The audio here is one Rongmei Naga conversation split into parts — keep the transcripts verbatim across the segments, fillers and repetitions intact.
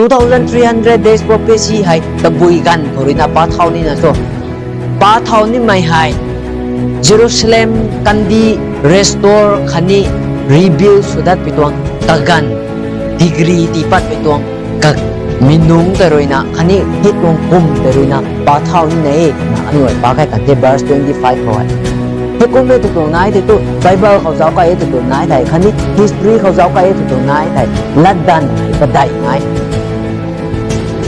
Two thousand three hundred days prophecy hei tabui ganv khou ruina pa thau nina cho. Pa thau nimei hei Jerusalem kandi restore khatni rebuild sw dat pi tuang kaganv, degree tii pat pi tuang ka minung tei ruina khatni hei tuang kum tei ruina pa thau nina e twna aniu pa kai kan the verse twenty five khou hei. Hei kum e tw tuang nai tei tu Bible khou zauc kai e tw tuang nai tei khatni history khou zauc kai e tw tuang nai tei latdanv hei padeih nai.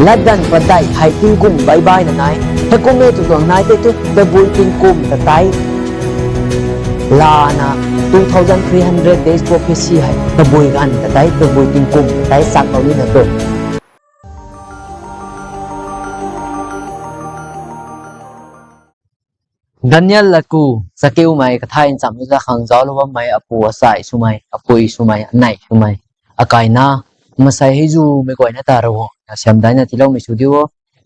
Latdanv padeih hei tingkum baibaina nai. Hei kum e tw tuang nai tei tu tabui tingkum ta tei lana two thousand three hundred days prophecy hei tabui ganv ta tei tabui tingkum ta tei sak lou nina tu. Daniel latku chakiumei kathai ncham za khang zauclou bammei apu asai swmei, apui swmei, anei swmei, akaina, masei hei zumei guayna ta Ravguangc na siamdaina tiiloumei sw diu o.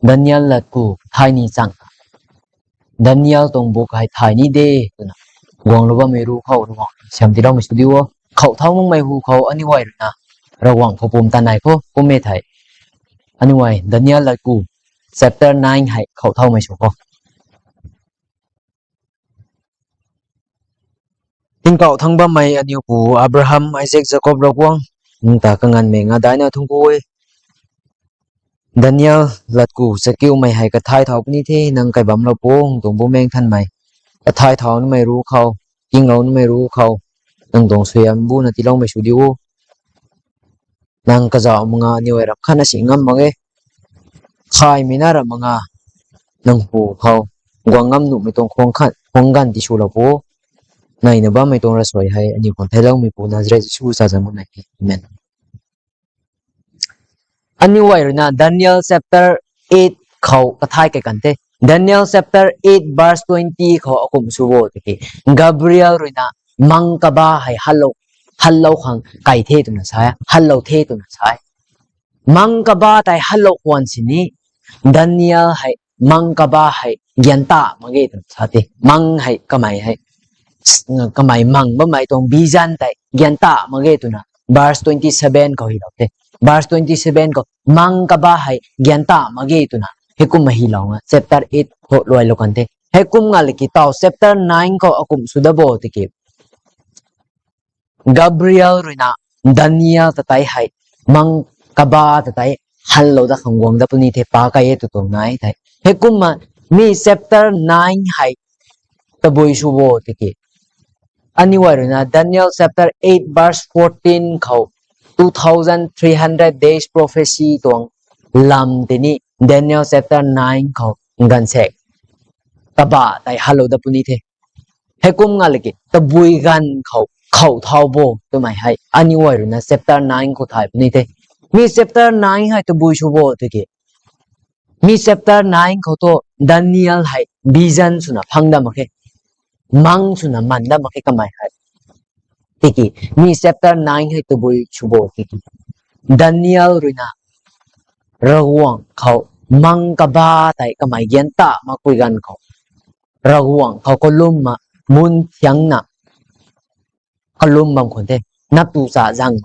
Daniel latku kathai ni chang, Daniel tuang buk hei thay ni de twna guanglou bammei ru khou Ravguangc siam tiiloumei sw diu o. Khou thau makmei hu khou aniu guay ruina Ravguangc khou pum tanei khou kummei thei, aniu guay Daniel latku chapter nine hei khou thaumei sw khou Tingkauh thangc bammei aniu pu Abraham, Isaac, Jacob Ravguangc, nang ta kanganvmei nga daina thuanc ku e. Daniel latku chakiumei hei kathai thau puni the, nang kai bamlou pu, nang tuang Bumaengh Nthanmei. Kathai thau nimei ru khou, kinglou nimei ru khou, nang tuang suaihiam buna tiiloumei sw diu o. Nang kazauh manga aniu guay ram khatna si ngam mak e. Khaymei na ram manga nang hu khou guang ngam nuhmei tuang khuang khat, khuang ganv tiswlou pu. Naina bammei tuang ravsuai hei aniu khang theiloumei pu Nazareth Jisu sa zanc mu nai e. Amen. Aniu guay ruina Daniel chapter eight khou kathai kai kan the. Daniel chapter eight verse twenty khou akum sw bo tiki, Gabriel ruina mang kaba hei halou, halou khang kai the twna sa e, halou the twna sa e. Mang kaba tei halou khwan sini, Daniel hei mang kaba hei gyan ta mak ge twna sa the. Mang hei kamei hei, kamei mang bammei tuang vision tei gyan ta mak ge twna verse twenty seven khou hylou the. Verse twenty seven khou mang kaba hei gyan ta mak ge twna heikumna hylou nga chapter eight khou luailou kan the. Heikum nga liki tau chapter nine khou akum sw da bo tiki, Gabriel ruina Daniel ta tei hei mang kaba ta tei hanlou dat khang guang dat puni the, pa kai e tw tuang nai tei. Heikumna mi chapter nine hei tabui sw bo tiki, aniu guay ruina Daniel chapter eight verse fourteen khou two thousand three hundred days prophecy tuang lam tini Daniel chapter nine khou gaanvsaekc kabah tei hanlou dat puni the. Heikum nga liki tabui ganv khou khou thau bo twmei hei aniu guay ruina chapter nine khou thay puni the. Mi chapter nine hei tabui sw bo tiki, mi chapter nine khou tu Daniel hei vision swna phang dat mak khe, mang swna man dat mak khe kamei hei. Tiki mi chapter nine hei tabui sw bo tiki, Daniel ruina Ravguangc khou mang kaba tei kamei gyan ta makpui ganv khou, Ravguangc khou kalumna mun thiangna kalum bam khwan the, nap tu chazang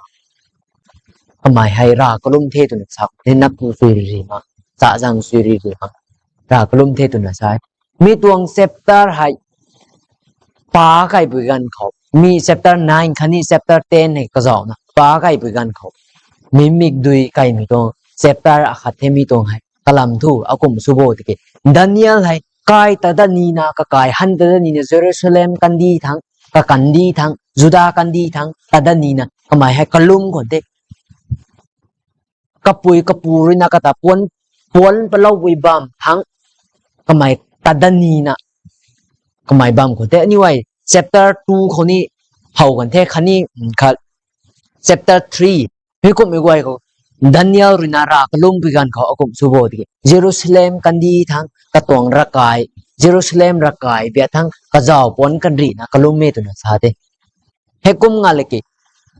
kamei hei rav kalum the twna sa the, nap tu sui riri ma, chazang sui riri ma, rav kalum the twna sa e. Mi tuang chapter hei pa kaipui ganv khou, mi chapter nine khatni chapter ten hei kazauna pa kaipui ganv khou, mi mikdui kaimei tuang chapter akhat the mi tuang hei kalam thu akum sw bo tiki, Daniel hei kai ta dat nina, kakai han ta dat nina, Jerusalem kandi thangc, kakandi thangc, Juda kandi thangc ta dat nina kamei hei kalum khwan the. Kapui kapu ruina kata puan, puan paloupui bam thangc kamei ta dat nina kamei bam khwan the. Aniu guay chapter two khou ni how kan the khatni, khat chapter three mi kumhmei guay khou Daniel ruina rav kalumpui ganv khou akum sw bo tiki, Jerusalem kandi thangc katuang ravkai, Jerusalem ravkai biak thangc kazauh puan kanrina kalum e twna sa the. Heikum nga liki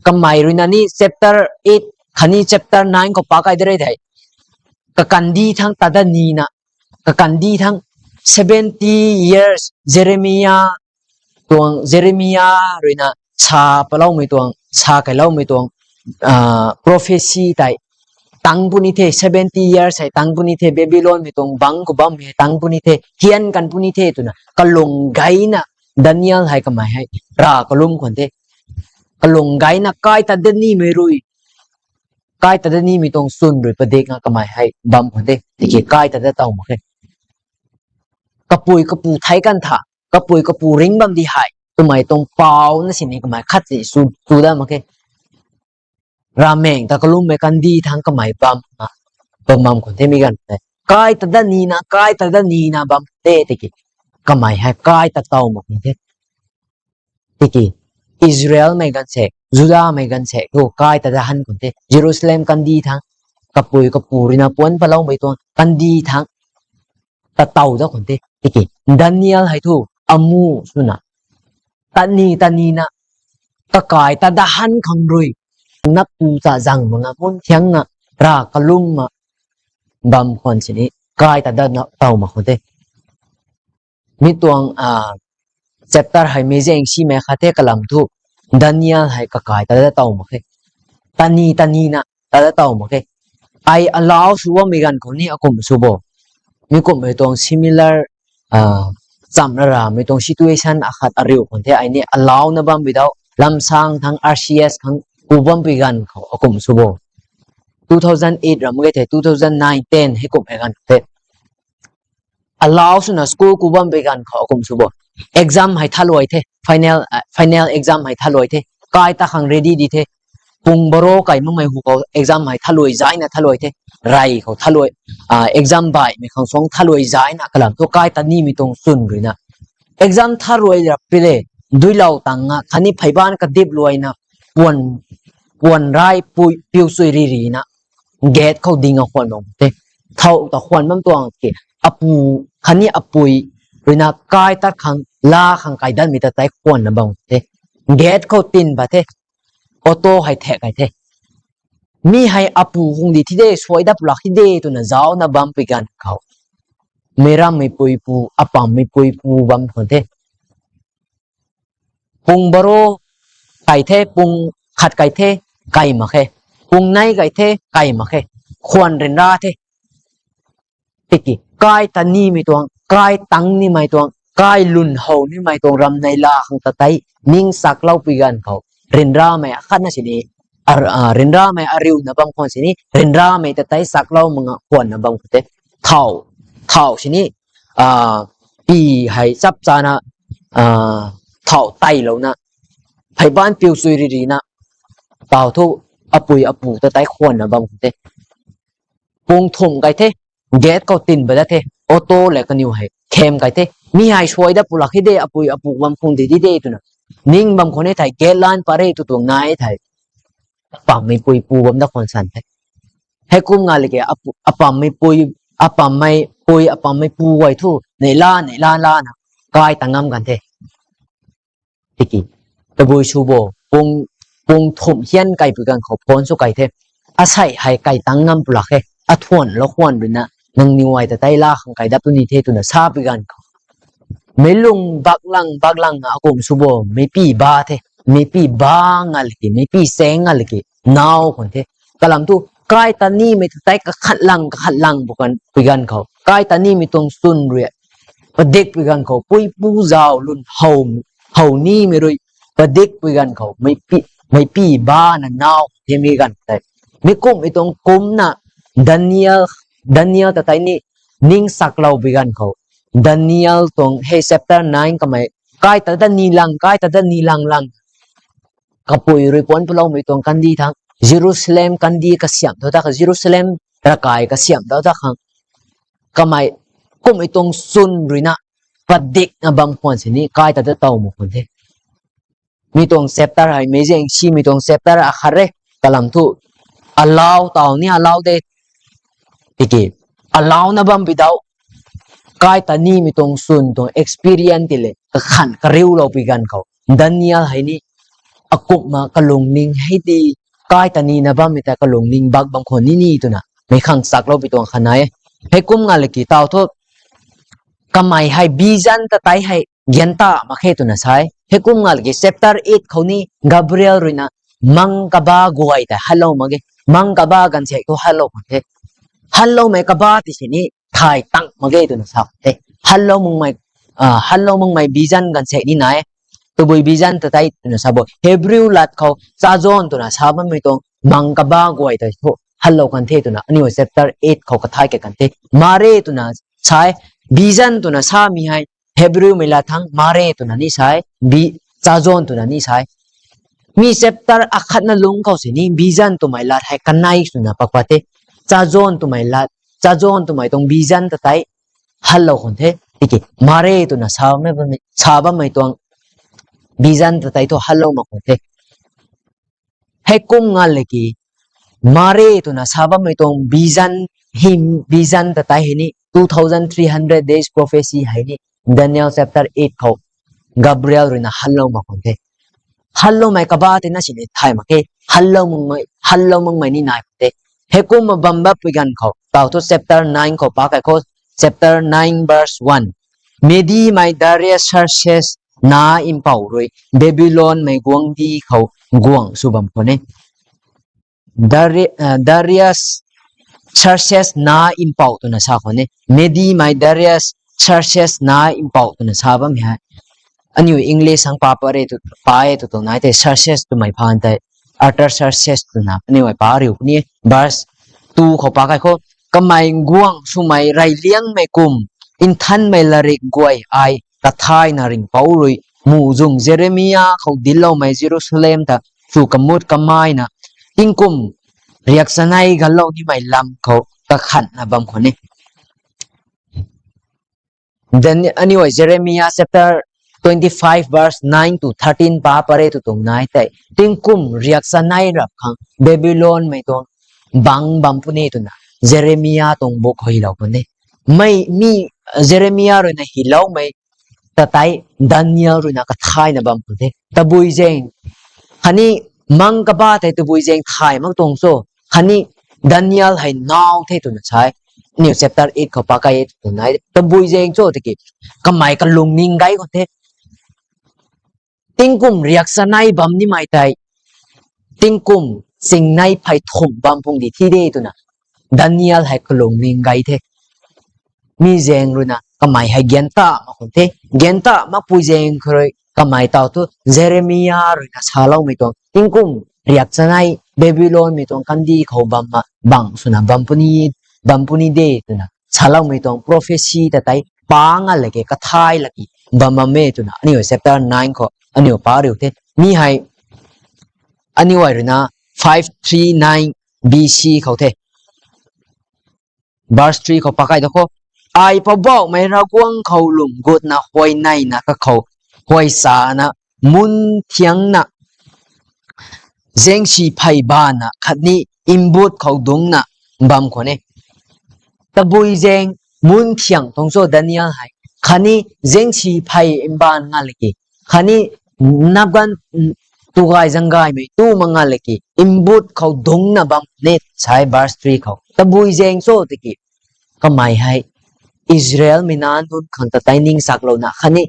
kamei ruina ni chapter eight khatni chapter nine khou pa kai de re thei, kakandi thangc ta dat nina, kakandi thangc seventy years Jeremia tuang, Jeremia ruina sa paloumei tuang, sa kailoumei tuang prophecy tei tang puni the, seventy years hei tang puni the, Babylonmei tuang bangc khou bammei hei tang puni the, hian kan puni the twna kalung gayna Daniel hei kamei hei rav kalum khwan the. Kalung gayna kai ta dat nimei rui, kai ta dat nimei tuang chwn rui padikna kamei hei bam khwan the. Tiki kai ta dat taw mak khe. Kapui kapu thei kan tha, kapui kapu ringc bam di hei twmei tuang pauna sini kamei khat si chu dat mak khe. Ravmaengc ta kalummei kandih thangc kamei bam, bam bam khwan the mi ganv the. Kai ta dat nina, kai ta dat nina bam the tiki kamei hei kai ta taw mak khwan the. Tiki Israelmei ganvsaekc, Judamei ganvsaekc thu kai ta dat han khwan the. Jerusalem kandih thangc, kapui kapu ruina puanc paloumei tuang kandih thangc ta taw dat khwan the. Tiki Daniel hei thu amu swna, tani tanina, kakai ta dat han khang rui, nap tu cha zang manga mun thiangna rav kalumna bam khwan sini kai ta dat taw mak khwan the. Mi tuang chapter hei meic zaeng simei khat the kalam thu, Daniel hei kakai ta dat taw mak khe. Tani tanina ta dat taw mak khe. Ai alau sw bammei ganv khou ni akum sw bo. Mi kumhmei tuang similar, chamv raramei tuang situation akhat ariu khwan the. Ai ni alauna bammei dau lamsang thangc R C S khang ku bampui ganv khou akum sw bo. Two thousand eight ram ge the, two thousand nine ten hei kumhmei ganv the. Alau swna school ku bampui ganv khou akum sw bo. Exam hei thaluai the, final, final exam hei thaluai the. Kai ta khang ready di the. Pung baro kai makmei hu khou exam hei thaluai zayna thaluai the. Rey khou thaluai, exam baihmei khang suang thaluai zayna kalam thu kai ta nimei tuang chwn ruina exam tharuai rap pi le, duilou tang nga khatni pheyban kadip luaina, puan, puan rai pui, piu chui ri rina, gate khou ding a khwan bam the. Thow ta khwan bam tuang ki, apu, khatni apui ruina kai tat khang, la khang kai datmei ta tei khwanna bam the. Gate khou tin ba the, auto hei thek kai the. Mi hei apu hung di thi de, suai dat pulak thi de twna zauna bampui ganv khou, meic rammeipuipu, apammeipui pu bam khwan the. Pung baro kai the, pung khat kai the, kai mak khe. Pung nei kai the, kai mak khe. Khwan ryanra the. Tiki kai ta nimei tuang, kai tang nimei tuang, kai lwn how nimei tuang ram neihla khang ta tei ning chakloupui ganv khou, ryanramei akhatna sini, ryanramei ariuna bam khwan sini, ryanramei ta tei chaklou manga khwanna bam khwan the. Thow, thow sini, pi hei chap chana, thow tailouna, pheyban piu chui ri rina, taw thu apui apu ta tei khwanna bam khwan the. Pung thumh kai the, gate khou tin ba dat the, auto le kaniw hei them kai the. Mi hei suai dat pulak thi de, apui apu bam khung di di de twna ning bam khwan e thei, gate lan pat re tw tuang nai thei, apammeipui pu bam dat khwan san the. Heikum nga le ki, apammeipui, apammeipui, apammeipui guay thu neihla, neihla lana kai ta ngam kan the. Tiki, tabui sw bo, pung, pung thumh hian kaipui ganv khou phone sw kai the. Asei hei kai tang ngam pulak khe, athuanlou khwan ruina, nangniw ai ta tei la khang kai dat tu ni the twna sapui ganv khou, meic lung baklang, baklangna akum sw bo, meicpi ba the, meicpi ba nga le ki, meicpi chaeng nga le ki, naw khwan the. Kalam thu, kai ta nimei ta tei kakhat lang, kakhat lang bu kan, pui ganv khou, kai ta nimei tuang chwn rui, padikpui ganv khou, puipu zauc lwn how, how nimei rui, padikpui ganv khou, meicpi, meicpi bana naw the mi ganv tei. Mi kumhmei tuang kumcna, Daniel, Daniel ta tei ni, ning chakloupui ganv khou, Daniel tuang hei chapter nine kamei, kai ta dat ni lang, kai ta dat ni lang lang, kapui rui puanc paloumei tuang kandih thangc, Jerusalem kandih kasiamh tau ta khang, Jerusalem ravkai kasiamh tau ta khang, kamei, kumhmei tuang chwn ruina, padikna bam khwan sini kai ta dat taw mak khwan the. Mi tuang chapter hei, meic zaeng simei tuang chapter akhat re, kalam thu, alau taw ni alau de, tiki, alauna bampui dau, kai ta nimei tuang chwn tuang experience ti le, kakhan kariuloupui ganv khou, Daniel hei ni, akumhna kalungning hei ti, kai ta nina bammei ta kalungning bak bam khwan ni ni twna, meic khang chakloupui tuang khat nai e. Heikum nga le ki taw thu, kamei hei vision ta tei hei, gyan ta mak khe twna sa e. Heikum nga le ki chapter eight khou ni, Gabriel ruina, mang kaba guay ta halou mak ge. mang kaba ganvsaekc thu hanlou khwan the. Hanloumei kaba ti sini thay tang mak ge twna sa khwan the. Hanlou makmei, hanlou makmei vision ganvsaekc ni nai e. Tabui vision ta tei twna sa bo, Hebrew lat khou chazon twna sa bammei tuang mang kaba guay tei thu hanlou kan the twna aniu chapter eight khou kathay kei kan the. Mare twna sa e, vision twna samei hei Hebrewmei lat thangc mare twna ni sa e, chazon twna ni sa e. Mi chapter akhatna lungc khou sini vision twmei lat hei kanei swna pak pat the. Chazon twmei lat, chazon twmei tuang vision ta tei hanlou khwan the. Tiki mare twna sa bammei tuang vision ta tei thu hanlou mak khwan the. Heikum ngal le ki, mare twna sa bammei tuang vision, hym vision ta tei hei ni two thousand three hundred days prophecy hei ni Daniel chapter eight khou Gabriel ruina hanlou mak khwan the. Hanloumei kaba tina sini thay mak khe. Hanlou makmei ni nai khwan the. Heikumna bam bapui ganv khou tau thu chapter nine khou pa kai khou, chapter nine verse one, Medimei Darius Xerxes na mpouh rui Babylonmei guangcdic khou guangc sw bam khwan e. Darius Xerxes na mpouh twna sa khwan e. Medimei Darius Xerxes na mpouh twna sa bammei hei aniu English hang pa pare tu, pa e tw tuang nai tei Xerxes twmei phaan tei Artaxerxes twna aniu ai pa riu puni e. Verse two khou pa kai khou, kamei guangc swmei reyliangmei kum nthanmei latrik guay ai kathayna ringhpouc rui muhzwng Jeremia khou dincloumei Jerusalem ta sw kamut kamaina tingkum riak chanei ganlou nimei lam khou kakhatna bam khwan e. Aniu ai Jeremia chapter twenty five verse nine to thirteen pa pare tw tuang nai tei tingkum riak chanei rap khang Babylonmei tuang bangc bam puni twna Jeremia tuang book khou hylou puni. Mi Jeremia ruina hyloumei ta tei Daniel ruina kathayna bam khwan the. Tabui zaeng khatni mang kaba tei tabui zaeng thay mak tuang cho, khatni Daniel hei now the twna sa e. Aniu chapter eight khou pa kai e tw tuang nai tabui zaeng cho tiki kamei kalung ning gay khwan the. Tingkum riak chanei bam nimei tei tingkum chingnei phey thumh bam pung di thi de twna Daniel hei kalung ning gay the. Mi zaeng ruina kamei hei gan ta mak khwan the. Gan ta makpui zaeng khou rui kamei tau thu Jeremia ruina saloumei tuang tingkum riak chanei Babylonmei tuang kandih khou bam bangc swna bam puni de twna saloumei tuang prophecy ta tei pa nga laki kathay laki bam bam e twna aniu chapter nine khou aniu pa riu the. Mi hei aniu ai ruina five three nine B C khou the. Verse three khou pa kai da khou, ai Poubauhmei Ravguangc khou lwm gutna huayneyna kakhou huay chana mun thiangna zaengsi phey mbaanvna khatni mbut khou dungcna bam khwan e. Tabui zaeng mun thiang tuang cho Daniel hei, khatni zaengsi phey mbaanv nga laki, khatni napganv tugay zanggaymei tu mak nga laki mbut khou dungcna bam khwan e sa e verse three khou. Tabui zaeng cho tiki kamei hei Israelmei nac nunc khang ta tei ning saklouna khatni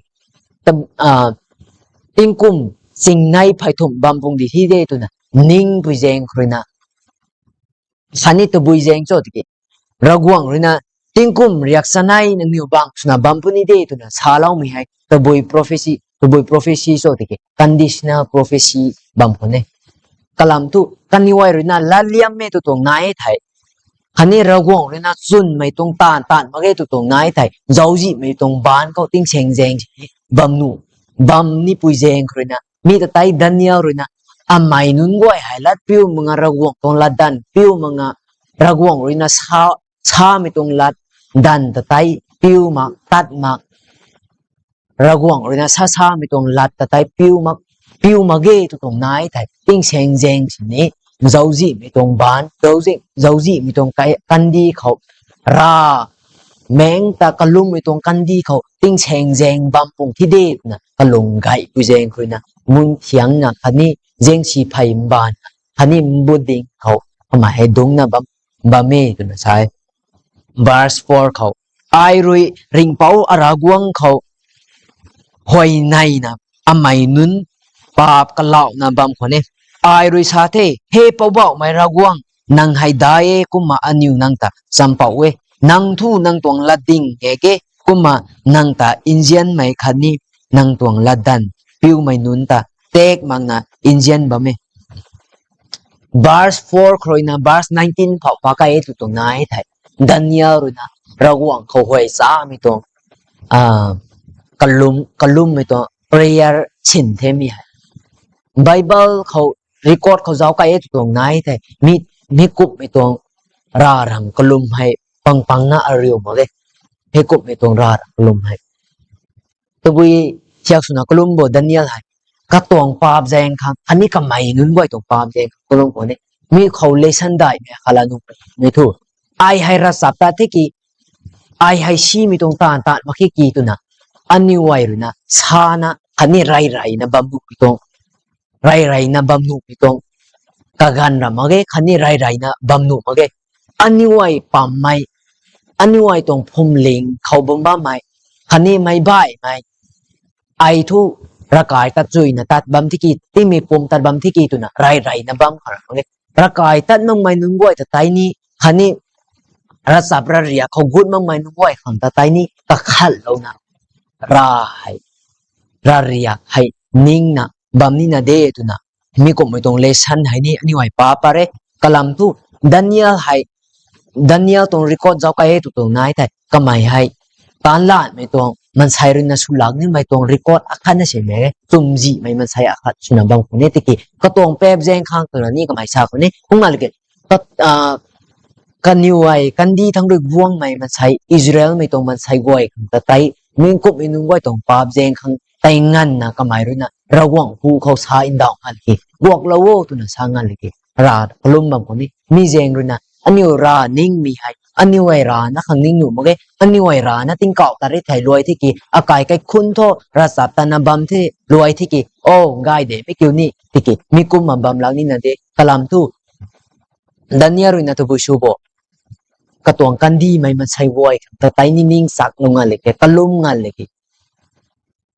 tingkum chingnei phey thumh bam pung di thi de twna ningpui zaeng khou ruina khatni tabui zaeng cho tiki Ravguangc ruina tingkum riak chanei nangniw bangc swna bam puni de twna saloumei hei tabui prophecy cho tiki conditional prophecy bam khwan e. Kalam thu kaniw ai ruina latliammei tw tuang nai thei, khatni Ravguangc ruina chwnmei tuang taanv taanv mak ge tw tuang nai thei, zauczihmei tuang baanc khou tingsaeng zaeng si bam nu bam nipui zaeng khou ruina mi ta tei Daniel ruina amei nunc guay hei lat piu mak nga, Ravguangc tuang latdanv piu mak nga, Ravguangc ruina samei tuang latdanv ta tei piu mak tat mak, Ravguangc ruina sa samei tuang lat ta tei piu mak ge tw tuang nai thei tingsaeng zaeng sini zauczihmei tuang baanc, zauczihmei tuang kandih khou, rav maengc ta kalummei tuang kandih khou tingsaeng zaeng bam pung thi de twna kalung gaypui zaeng khou ruina mun thiangna khatni zaengsi phey mbaanvna khatni mbut ding khou kamei hei dungcna bam e twna sa e. Verse four khou, ai rui ringhpouc Ravguangc khou huayneyna amei nunc paap kalouna bam khwan e. Ai rui sa the, He Poubauhmei Ravguangc, nang hei dai e, kumna aniu nang ta champouh e. Nang thu nang tuang latding ge ge, kumna nang ta nzianmei khatni nang tuang latdanv piumei nunc ta tek makna nzian bam e. Verse four khou ruina verse nineteen phou pakai e tw tuang nai thei, Daniel ruina Ravguangc khou huay chamei tuang, ah, kalum, kalummei tuang prayer sin the mi hei. Bible khou record khou zauc kai e tw tuang nai thei, mi, mi kumhmei tuang ravranv kalum hei pang pangna ariu mak e. Mi kumhmei tuang ravranv kalum hei. Tabui thiak swna kalum bo Daniel hei. Katuang paap zaeng khang, khatni kamei nunc guay tuang paap zaeng khang kalum khou ni, mi khou lesson daihmei khat la nuh mei thu, ai hei ravchaptat the ki, ai hei simei tuang taanv tat mak khe ki twna, aniu guay ruina sana khatni rey reyna bam nuhmei tuang, rey reyna bam nuhmei tuang kaganv ra mak ge, khatni rey reyna bam nuh mak ge. Aniu guay pammei, aniu guay tuang phwamling khou bam bammei, khatni meic baihmei, ai thu ravkai tat chuyna tat bam tiki, tingmei pum tat bam tiki twna rey reyna bam khang ra mak ge. Ravkai tat makmei nunc guay ta tei ni, khatni ravchap rariak khou gut makmei nunc guay khang ta tei ni kakhatlouna, ra hei, rariak hei ningna bam nina de twna, mi kumhmei tuang lesson hei ni aniu guay pa pat re. Kalam thu Daniel hei, Daniel tuang record zauc kai e tw tuang nai thei, kamei hei taanc lanmei tuang maansei ruina swlak nimei tuang record akhatna simei e, chumzihmei maansei akhat swna bam khou ni tiki, katuang paap zaeng khang twna ni kamei sa khou ni, kum nga leke, kaniw guay kandih thangc rui guangmei maansei, Israelmei tuang maansei guay khang ta tei, mi kumhmei nunc guay tuang paap zaeng khang tei nganvna kamei ruina Ravguangc hu khou sa ndauh nga leke, guaklou o twna sa nga leke, ra kalum bam khou ni, mi zaeng ruina aniu ra ningmei hei aniu guay rana khang ning nuh mak ge. Aniu guay rana tingkauh tat ri thei luai tiki, akai kaikhunc thu ravchaptatna bam the luai tiki, o, gay de mi kiu ni tiki, mi kumna bam lak nina de. Kalam thu Daniel ruina tabui sw bo, katuang kandihmei maansei guay ta tei ni ning chaklou nga leke, kalum nga leke,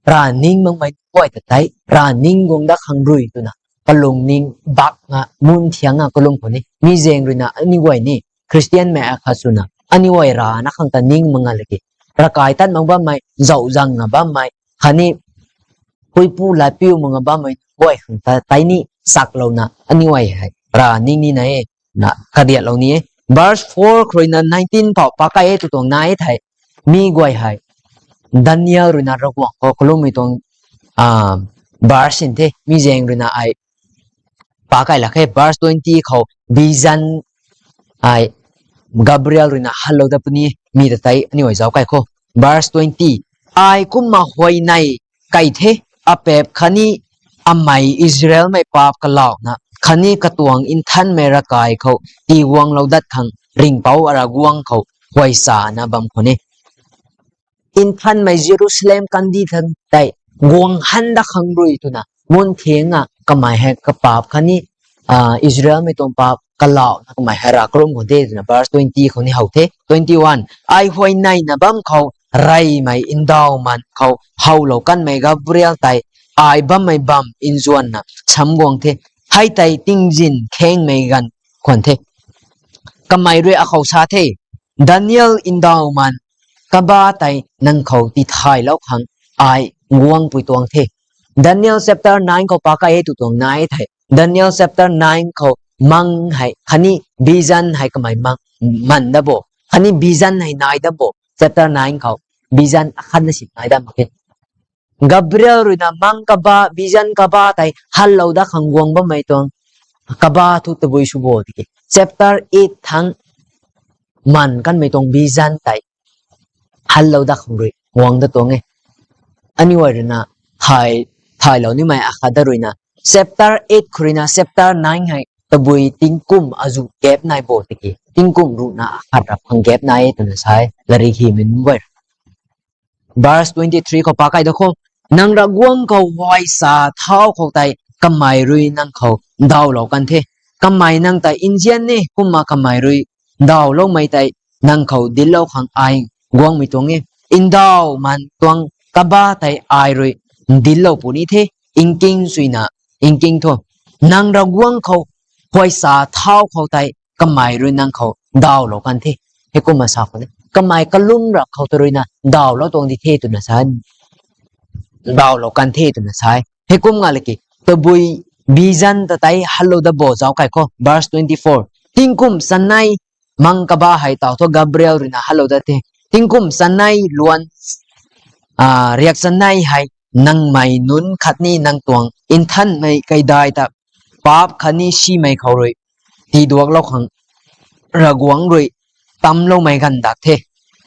ra ning makmei guay ta tei ra ning guang dat khang rui twna, kalungning bakna, mun thiangna kalum khou ni, mi zaeng ruina aniu guay ni Khristianmei akhat swna aniu guay rana khang ta ning mak nga leke, ravkai tat mak bammei, zauh zangna bammei, khatni puipu latpiu mak nga bammei guay khang ta tei ni chaklouna aniu guay hei ra ning nina e, na kadiatlou ni e. Verse four khou ruina nineteen phou pakai e tw tuang nai thei, mi guay hei Daniel ruina Ravguangc khou kalummei tuang verse sin the, mi zaeng ruina ai pakai lak khe. Verse twenty khou vision ai Gabriel ruina hanlou dat puni, mi ta tei aniu guay zauc kai khou. Verse twenty, ai kumna huayney kai the, apaap khatni amei Israelmei paap kalauna khatni katuang nthanmei ravkai khou tiguanglou dat khang ringhpouc Ravguangc khou huay chana bam khou ni, nthanmei Jerusalem kandih thangc tei guang han dat khang rui twna, mun thiangna kamei hei kapaap khatni Israelmei tuang paap kalauna kamei hei ra kalum khou de twna verse twenty khou ni how the. Twenty-one, ai huayneyna bam khou reymei ndauhman khou howlou kanmei Gabriel tei ai bammei bam nzuanna sam guang the. Hei tei tingzin khengmei ganv khwan the. Kamei rui akhou sa the, Daniel, ndauhman kaba tei nang khou tithaylou khang ai guangpui tuang the. Daniel chapter nine khou pakai e tw tuang nai thei, Daniel chapter nine khou mang hei khatni vision hei kamei mang man dat bo, khatni vision hei nai dat bo, chapter nine khou vision akhatna si nai dat mak khe. Gabriel ruina mang kaba, vision kaba tei hanlou dat khang guang bammei tuang kaba thu tabui sw bo tiki, chapter eight thangc man kanmei tuang vision tei hanlou dat khang rui guang dat tuang e. Aniu guay ruina thay, thaylou nimei akhat dat ruina, chapter eight khou ruina chapter nine hei tabui tingkum azuh gap nai bo tiki, tingkum ruhna akhat rap khang gap nai e twna sa e, lari himei nunc guay. Verse twenty-three khou pakai da khou, nang Ravguangc khou huay sa thau khou tei kamei rui nang khou ndauhlou kan the. Kamei nang tei nzian e, kumna kamei rui ndauhloumei tei nang khou dinclou khang ai guangmei tuang e. Ndauhman tuang kaba tei ai rui ndinclou puni the, nking suina, nking thu. Nang Ravguangc khou huay sa thau khou tei kamei rui nang khou dawlou kan the. Heikumna sa khou ne. Kamei kalum rap khou ta rui na dawlou tuang di the twna sa. Dawlou kan the twna sa e. Heikum nga laki, tabui vision ta tei halou da bo zauc kai khou. Verse twenty-four. Tingkum chanei mang kaba hei tau thu Gabriel rui na halou da the. Tingkum chanei luan, ah, riak chanei hei nangmei nunc khatni nang tuang nthanmei kaidai ta paap khatni simei khou rui tiduaklou khang Ravguangc rui tamloumei ganv dak the.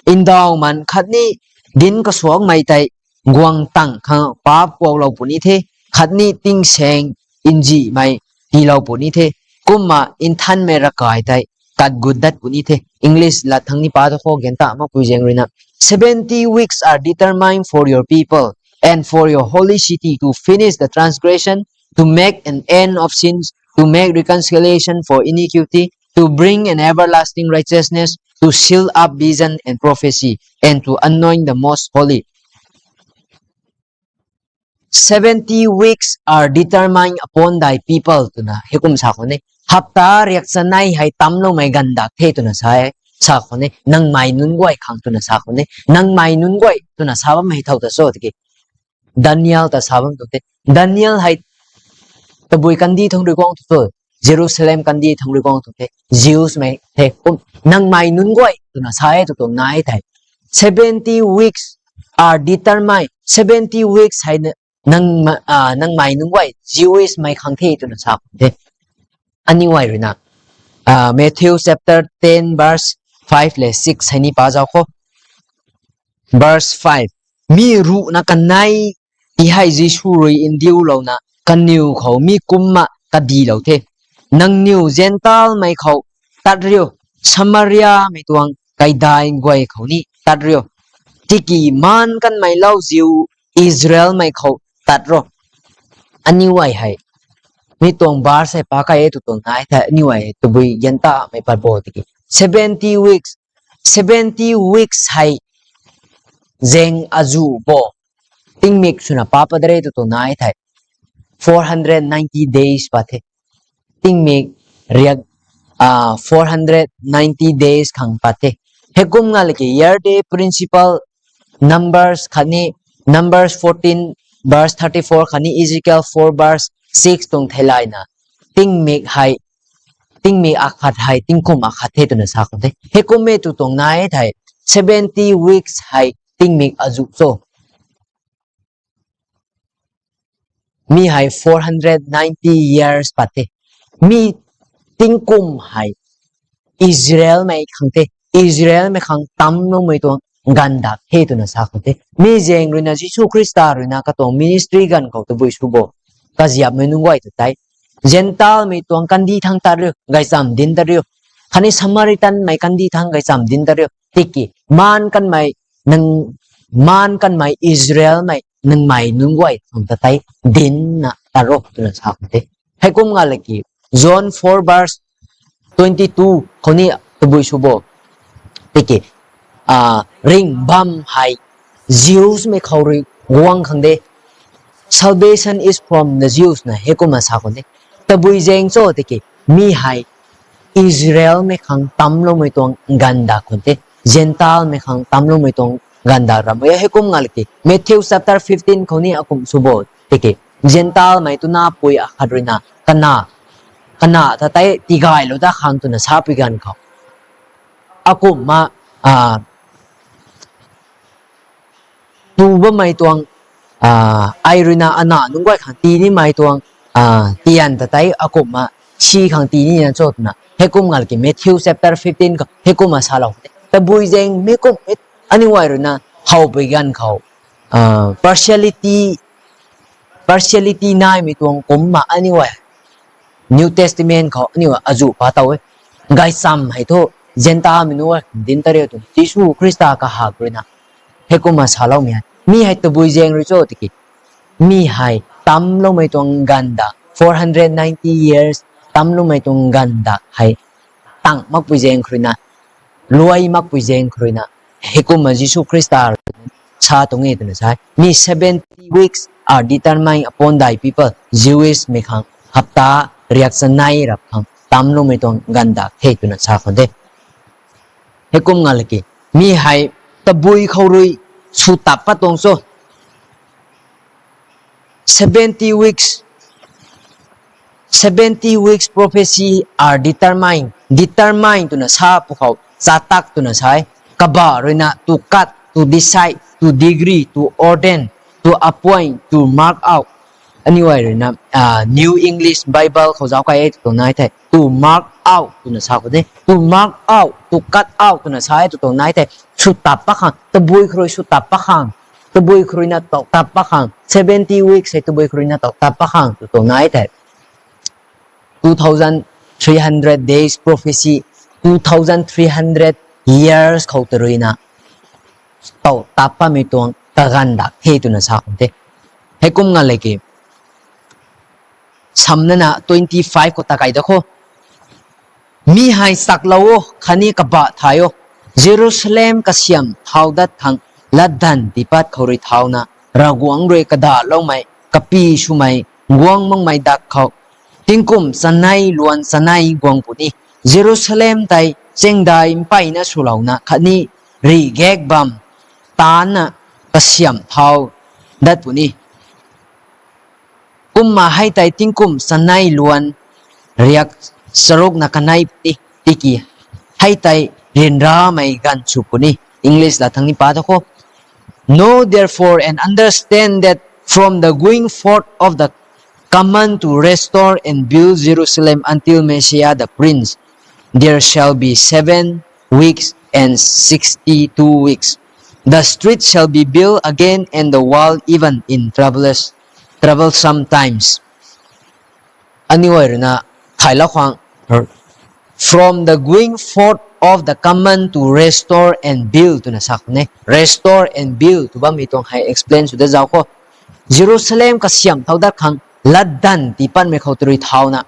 Ndauh man khatni dinc kasuakmei tei guang tang khang paap kuaklou puni the, khatni tingsaeng nzihmei tiilou puni the. Kumna nthanmei ravkai tei tat gut dat puni the. English lat thangc ni pa tu khou gan ta makpui zaeng rui na. Seventy weeks are determined for your people and for your holy city to finish the transgression, to make an end of sins, to make reconciliation for iniquity, to bring an everlasting righteousness, to seal up vision and prophecy, and to anoint the most holy. Seventy weeks are determined upon thy people twna heikum sa khou ne. Hapta riak chanei hei tamloumei ganv dak the twna sa e, sa khou ne. Nangmei nunc guay khang twna sa khou ne. Nangmei nunc guay twna sa bammei thow ta cho tiki Daniel ta sa bam tu the. Daniel hei tabui kandih thangc rui guang tu the. Jerusalem kandih thangc rui guang tu the. Jews mei the. Kum nangmei nunc guay twna sa e tw tuang nai thei. Seventy weeks are determined. Seventy weeks hei nang, ah, nangmei nunc guay Jewish mei khang the twna sa khou the. Aniu guay rui na, ah, Matthew chapter ten verse five le six hei ni pa zauc khou. Verse five. Mi ruhna kanei ti hei Jisu rui ndiulouna kaniw khou mi kumna kadilou the. Nangniw Gentile mei khou tat riu, Samaria mei tuang kaidai guay khou ni tat riu. Tiki maan kanmei lauziu Israel mei khou tat ro. Aniu guay hei mi tuang verse hei pa kai e tw tuang nai thei aniu guay tabui gan ta mei pat bo tiki. Seventy weeks, seventy weeks hei zaeng azuh bo. Tingmik swna pa pat de re tw tuang nai thei. Four hundred ninety days pat the. Tingmik riak, ah, four hundred ninety days khang pat the. Heikum nga laki year day principle, Numbers khatni, Numbers fourteen verse thirty-four khatni Ezekiel four verse six tuang theilayna. Tingmik hei, tingmik akhat hei tingkum akhat the twna sa khou the. Heikum e tw tuang nai thei. Seventy weeks hei tingmik azuh cho. Mi hei four hundred ninety years pat the. Mi tingkum hei Israel mei khang the. Israel mei khang tamloumei tuang ganv dak the twna sa khou the. Mi zaeng rui na Jisu Khrista rui na katuang ministry ganv khou tabui sw bo. Kaziapmei nunc guay ta tei. Gentile mei tuang kandih thangc tat riu, gaychamv dinc tat riu. Khatni Samaritan mei kandih thangc gaychamv dinc tat riu. Tiki maan kanmei, nang, maan kanmei Israel mei nangmei nunc guay khang ta tei dincna tat ro twna sa khou the. Heikum nga laki John four verse twenty-two khou ni tabui sw bo. Tiki, ah, ringh bam hei Jews mei khou rui guang khang de. Salvation is from the Jews na heikumna sa khou de. Tabui zaeng cho tiki mi hei Israel mei khang tamloumei tuang ganv dak khou the. Gentile mei khang tamloumei tuang ganv dak ram e. Heikum nga laki Matthew chapter fifteen khou ni akum sw bo tiki Gentile mei twna pui akhat rui na kana, kana ta tei tigaylou dat khang twna sapui ganv khou. Akumna, ah, tu bammei tuang, ah, ai rui na ana nunc guay khang tii nimei tuang, ah, tian ta tei akumna si khang tii nina cho twna heikum nga laki Matthew chapter fifteen khou heikumna salou the. Tabui zaeng mi kum, aniu guay rui na howpui ganv khou, ah, partiality, partiality naimei tuang kumna aniu guay New Testament khou aniu guay azuh pa tow e. Gaychamv hei thu Gentile mei nunc guay dinc tat riu twna Jisu Khrista kahak rui na heikumna saloumei hei. Mi hei tabui zaeng rui cho tiki mi hei tamloumei tuang ganv dak, four hundred ninety years tamloumei tuang ganv dak hei tang makpui zaeng khou rui na, luai makpui zaeng khou rui na, heikumna Jisu Khrista sa tuang e twna sa e. Mi seventy weeks are determined upon thy people, Jewish mei khang, hapta riak chanei rap khang. tamloumei tuang ganv dak the twna sa khou de. Heikum nga laki, mi hei tabui khou rui sw tap pat tuang cho. Seventy weeks, seventy weeks prophecy are determined. Determine twna sa pwkhou, chatak twna sa e. Kaba ruina to cut, to decide, to decree, to ordain, to appoint, to mark out. Aniu ai ruina, ah, New English Bible khou zauc kai e tw tuang nai the. To mark out twna sa khou de. To mark out, to cut out twna sa e tw tuang nai the. Sw tap pat khang, tabui khou rui sw tap pat khang. Tabui khou ruina tau tap pat khang. Seventy weeks hei tabui khou ruina tau tap pat khang tw tuang nai the. Two thousand three hundred days prophecy, two thousand three hundred years khou tei ruina tau tap patmei tuang kaganv dak the twna sa khou de. Heikum nga laki, Samna na twenty five khou ta kai da kho. Mi hei chaklou o, khatni kabah thay o. Jerusalem kasiamh thau dat khang latdanv tiipat khou rui thauna, Ravguangc rui kadaloumei, kapy swmei, guang makmei dak khou tingkum chanei luan chanei guang puni. Jerusalem tei chengdai mpeyna swlouna khatni rih gak bam taanna kasiamh thau dat puni. Kumna hei tei tingkum chanei luan riak charukna kanei puni, tiki hei tei ryanramei ganv sw puni. English la thangc ni pa ta kho. Know therefore and understand that from the going forth of the command to restore and build Jerusalem until Messiah the Prince, there shall be seven weeks and sixty-two weeks. The street shall be built again and the wall even in troublous, troublesome times. Aniu ai ruina thailou khang, from the going forth of the command to restore and build twna sa khou ne. Restore and build tw bammei tuang hei explain sw dat zauc kho. Jerusalem kasiamh thau dat khang latdanv tiipatmei khou tei rui thauna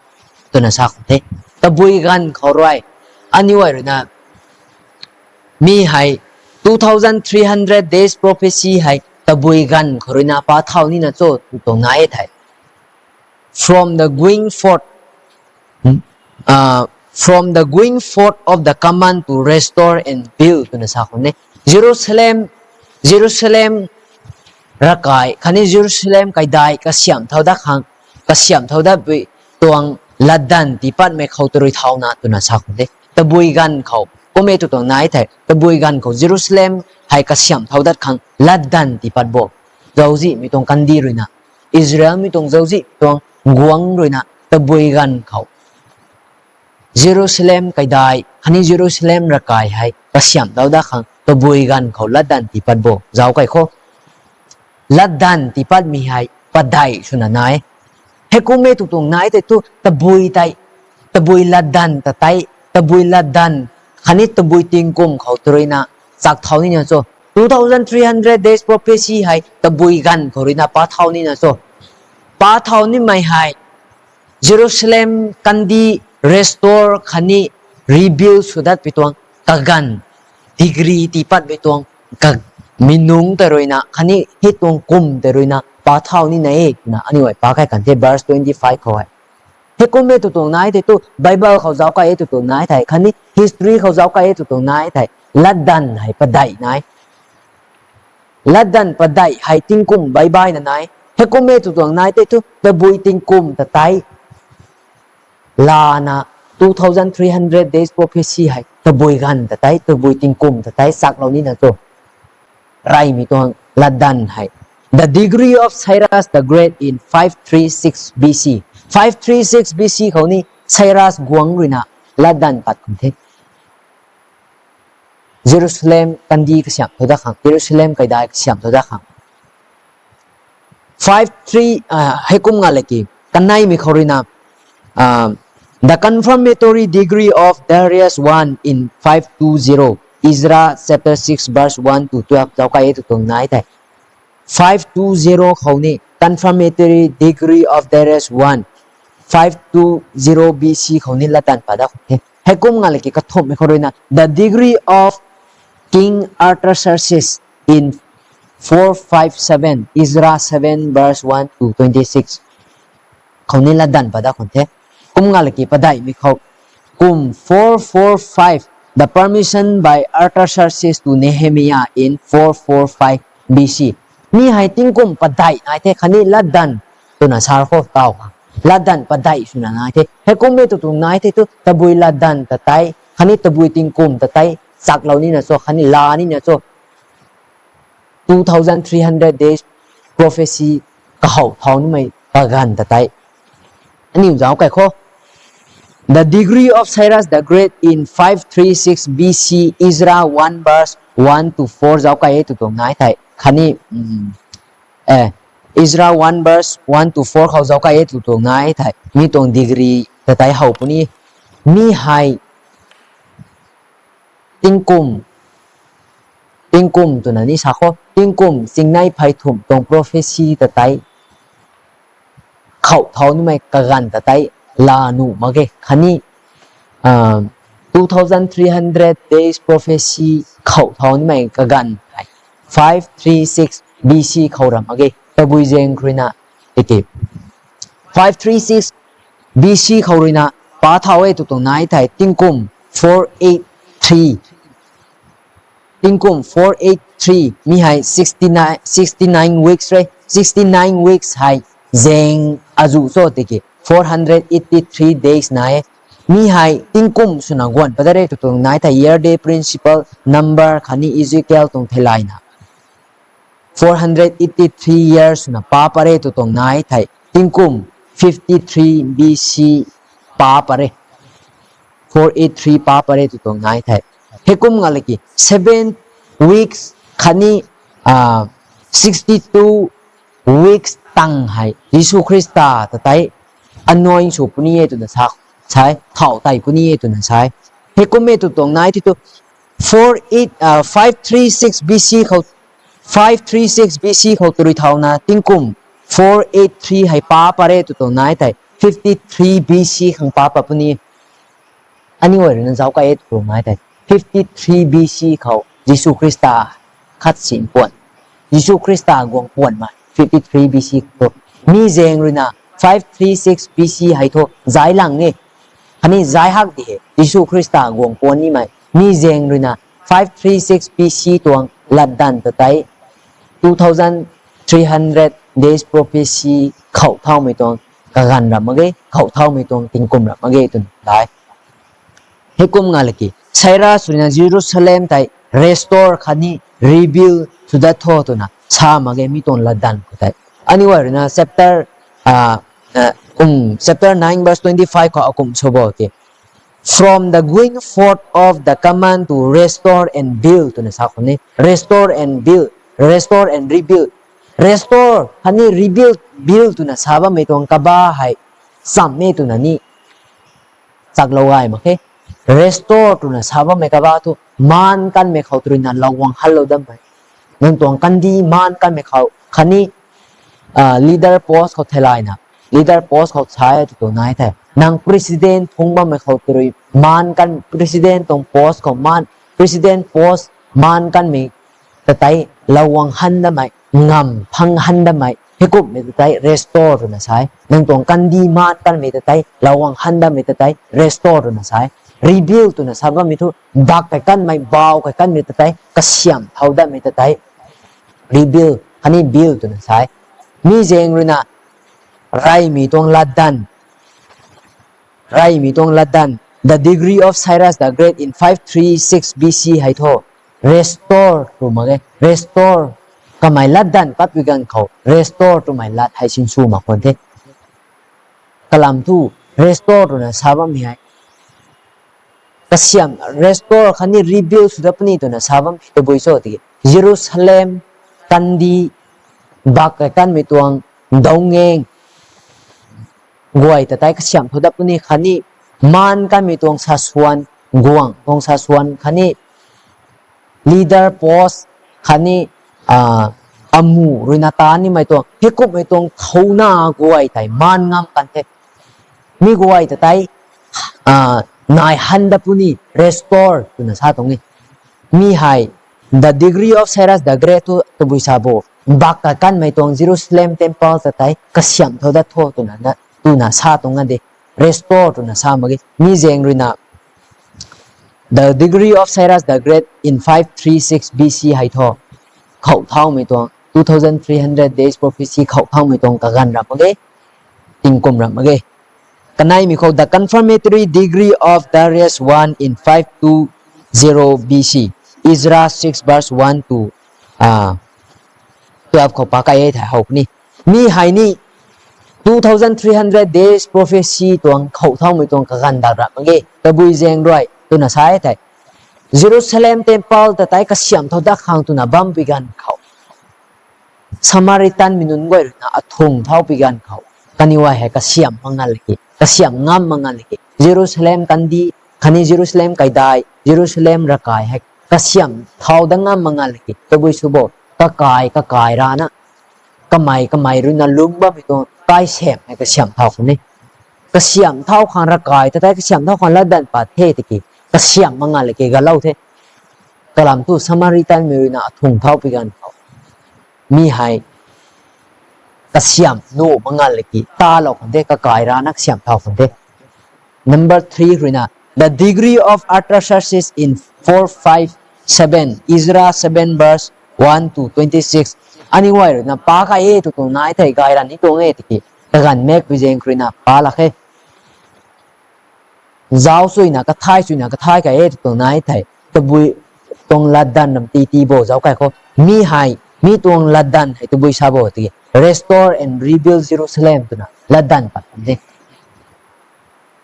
twna sa khou the. Tabui ganv khou rui aniu ai ruina mi hei two thousand three hundred days prophecy hei tabui ganv khou ruina pa thau nina cho tw tuang nai e thei. From the going forth, from the going forth of the command to restore and build twna sa khou ne. Jerusalem, Jerusalem ravkai khatni Jerusalem kaidai kasiamh thau dat khang, kasiamh thau datpui tuang latdanv tiipatmei khou tei rui thauna twna sa khou ne. Tabui ganv khou kum e tw tuang nai thei, tabui ganv khou Jerusalem hei kasiamh thau dat khang latdanv tiipat bo. Zauczihmei tuang kandih ruina, Israelmei tuang zauczihmei tuang guangc ruina tabui ganv khou Jerusalem kaidai khatni Jerusalem ravkai hei kasiamh thau dat khang tabui ganv khou latdanv tiipat bo zauc kai kho. Latdanv tiipatmei hei padeih swna nai. Heikum e tw tuang nai tei thu tabui tei, tabui latdanv ta tei, tabui latdanv khatni tabui tingkum khou tei ruina chak thau nina cho. Two thousand three hundred days prophecy hei tabui ganv khou ruina pa thau nina cho. Pa thau nimei hei Jerusalem kandih restore khatni rebuild sw datpui tuang kaganv, degree tiipatmei tuang ka, mi nungc tei ruina khatni hei tuang kum tei ruina pa thau nina e twna aniu ai pa kai kan the verse twenty five khou hei. Heikum e tw tuang nai tei thu Bible khou zauc kai e tw tuang nai thei khatni history khou zauc kai e tw tuang nai thei latdanv hei padeih nai. Latdanv padeih hei tingkum baih baihna nai. Heikum e tw tuang nai tei thu tabui tingkum ta tei lana two thousand three hundred days prophecy hei tabui ganv ta tei, tabui tingkum ta tei chaklou nina cho. Reymei tuang latdanv hei. The decree of Cyrus the Great in five three six B C. Five three six B C khou ni Cyrus guangc ruina latdanv pat khang the. Jerusalem kandih kasiamh thau dat khang, Jerusalem kaidai kasiamh thau dat khang. Five three, heikum nga laki, kaneimei khou ruina, the confirmatory decree of Darius one in five two zero, Ezra chapter six verse one to twelve zauc kai e tw tuang nai thei. Five two zero khou ni confirmatory decree of Darius one, five two zero B C khou ni latdanv pat dat khou the. Heikum nga laki kathumhmei khou ruina the decree of King Artaxerxes in four five seven, Ezra seven verse one to twenty six khou ni latdanv pat dat khou the. Kum nga laki padeihmei khou kum four four five, the permission by Artaxerxes to Nehemiah in four four five B C. Mi hei tingkum padeih nai the khatni latdanv twna sa khou tau ha. Latdanv padeih swna nai the. Hei kum e tw tuang nai the tu tabui latdanv ta tei khatni tabui tingkum ta tei chaklou nina cho khatni la nina cho. Two thousand three hundred days prophecy kahow thau nimei kaganv ta tei. Aniu zauc kai khou. The decree of Cyrus the Great in five three six B C, Ezra one verse one to four zauc kai e tw tuang nai thei. Khatni, mm, eh, Ezra one verse one to four khou zauc kai e tw tuang nai thei. Mi tuang decree ta tei how puni. Mi hei tingkum, tingkum twna ni sa khou, tingkum singnei phey thumh tuang prophecy ta tei, khou thau nimei kaganv ta tei, la nuh mak ge, khatni, ah, two thousand three hundred days prophecy khou thau nimei kaganv hei, five three six B C khou ram mak ge, tabui zaeng ruina, tiki. Five three six B C khou ruina pa thau e tw tuang nai thei, tingkum four eight three. Tingkum four eight three, mi hei sixty nine, sixty nine weeks re, sixty nine weeks hei zaeng azu cho tiki, four hundred eighty three days nai e. Mi hei tingkum swna guan pat re tw tuang nai thei, year day principle, number, khatni Ezekiel tuang theilayna. Four hundred eighty three years swna pa pat re tw tuang nai thei, tingkum fifty three B C pa pat re. Four eight three pa pat re tw tuang nai thei. Hei kum nga laki, seven weeks khatni, ah, sixty two weeks tang hei, Jisu Khrista ta tei anoint sw puni e twna sa, sai, thau tei puni e twna sai. Hei kum e tw tuang nai thei tu, four eight, ah, five three six B C khou, five three six B C khou tw rui thauna tingkum four eight three hei pa pat re tw tuang nai thei, fifty three B C khang pa pat puni. Aniu ai ruina zauc kai e tw tuang nai thei, fifty three B C khou Jisu Khrista khat sin puan. Jisu Khrista guang puan ma, fifty three B C khou. Mi zaeng ruina five three six B C hei thu zai lang e. Khatni zai hak di he, Jisu Khrista guang puan nimei. Mi zaeng ruina five three six B C tuang latdanv ta tei, two thousand three hundred days prophecy khou thaumei tuang kaganv ram mak ge, khou thaumei tuang tingkum ram mak ge twna dai. Hei kum nga laki, Cyrus ruina Jerusalem tei restore khatni rebuild sw dat tho twna sa mak ge mi tuang latdanv khou tei. Aniu ai ruina chapter, ah, ah, um, chapter nine verse twenty five khou akum sw bo ke. From the going forth of the command to restore and build twna sa khou ni. Restore and build, restore and rebuild. Restore khatni rebuild, build twna sa bammei tuang kaba hei cham e twna ni chaklou gay mak khe. Restore twna sa bammei kaba thu maan kanmei khou tw ruina lou guang hanlou dammei. Nang tuang kandih maan kanmei khou khatni, ah, leader post khou theilayna, leader post khou sa e tw tuang nai thei. Nang president phungc bammei khou tw rui maan kan, president tuang post khou maan, president post maan kanmei ta tei lou guang han dammei, ngam phang han dammei, hei kummei ta tei restore twna sa e. Nang tuang kandih maan kanmei ta tei, lou guang han dammei ta tei restore twna sa e. Rebuild twna sa bammei thu, bak kai kanmei, bau kai kanmei ta tei kasiam thau datmei ta tei rebuild khatni build twna sa e. Mi zaeng ruina reymei tuang latdanv, reymei tuang latdanv, the decree of Cyrus the Great in five three six B C hei thu restore tw mak ge, restore kamei latdanv patpui ganv khou restore twmei lat hei sinsw mak khwan the. Kalam thu restore twna sa bammei hei kasiam, restore khatni rebuild sw dat puni twna sa bam tabui cho tiki, Jerusalem kandih, bak kai kanmei tuang daungeng guay ta tei kasiam thau dat puni khatni maan kanmei tuang sasuan, guang tuang sasuan khatni leader post khatni, ah, amu ruina ta nimei tuang, hei kummei tuang thouna guay tei maan ngam kan the. Mi guay ta tei, ah, nai han dat puni restore twna sa tuang e. Mi hei, the decree of Cyrus the Great thu tabui sa bo, bak kai kanmei tuang Jerusalem temple ta tei kasiam thau dat tho twna, twna sa tuang a de. Restore twna sa mak ge. Mi zaeng ruina The decree of Cyrus the Great in five three six B C hei thu, khou thaumei tuang two thousand three hundred days prophecy khou thaumei tuang kaganv ram mak ge, tingkum ram mak ge. Kaneimei khou the confirmatory decree of Darius one in five two zero B C, Ezra six verse one to, uh, twelve khou pa kai e thei how ni. Mi hei ni two thousand three hundred days prophecy tuang khou thaumei tuang kaganv dak ram mak ge. Tabui zaeng rui twna sa e thei, Jerusalem temple ta tei kasiamh thau dat khang twna bam pui ganv khou, Samaritan mei nunc guay ruina athung thau pui ganv khou, kaniw hei kasiamh mak nga laki, kasiamh ngam mak nga laki, Jerusalem kandih khatni Jerusalem kaidai, Jerusalem ravkai hei kasiamh thau dat ngam mak nga laki, tabui sw bo, kakai kakai rana, kamei kamei ruina lungc bammei tuang kai sem hei kasiamh thau khang ni. Kasiamh thau khang ravkai ta tei kasiamh thau khang latdanv pat the tiki, kasiamh mak nga laki galou the. Kalam thu Samaritan mei ruina athung thau pui ganv khou, mi hei kasiamh nuh mak nga laki talou khang the, kakai rana kasiamh thau khang the. Number three ruina, the decree of Artaxerxes in four five seven, Ezra seven verse one to twenty six. Aniw guay ruina pa kai e tw tuang nai thei gay ran ni tuang e tiki, kaganv mak pui zaeng ruina pa lak khe. Zauc suina kathai suina kathai kai e tw tuang nai thei, tabui tuang latdanv ram ti ti bo zauc kai khou. Mi hei, mi tuang latdanv hei tabui sa bo tiki, restore and rebuild Jerusalem twna latdanv pat kan the.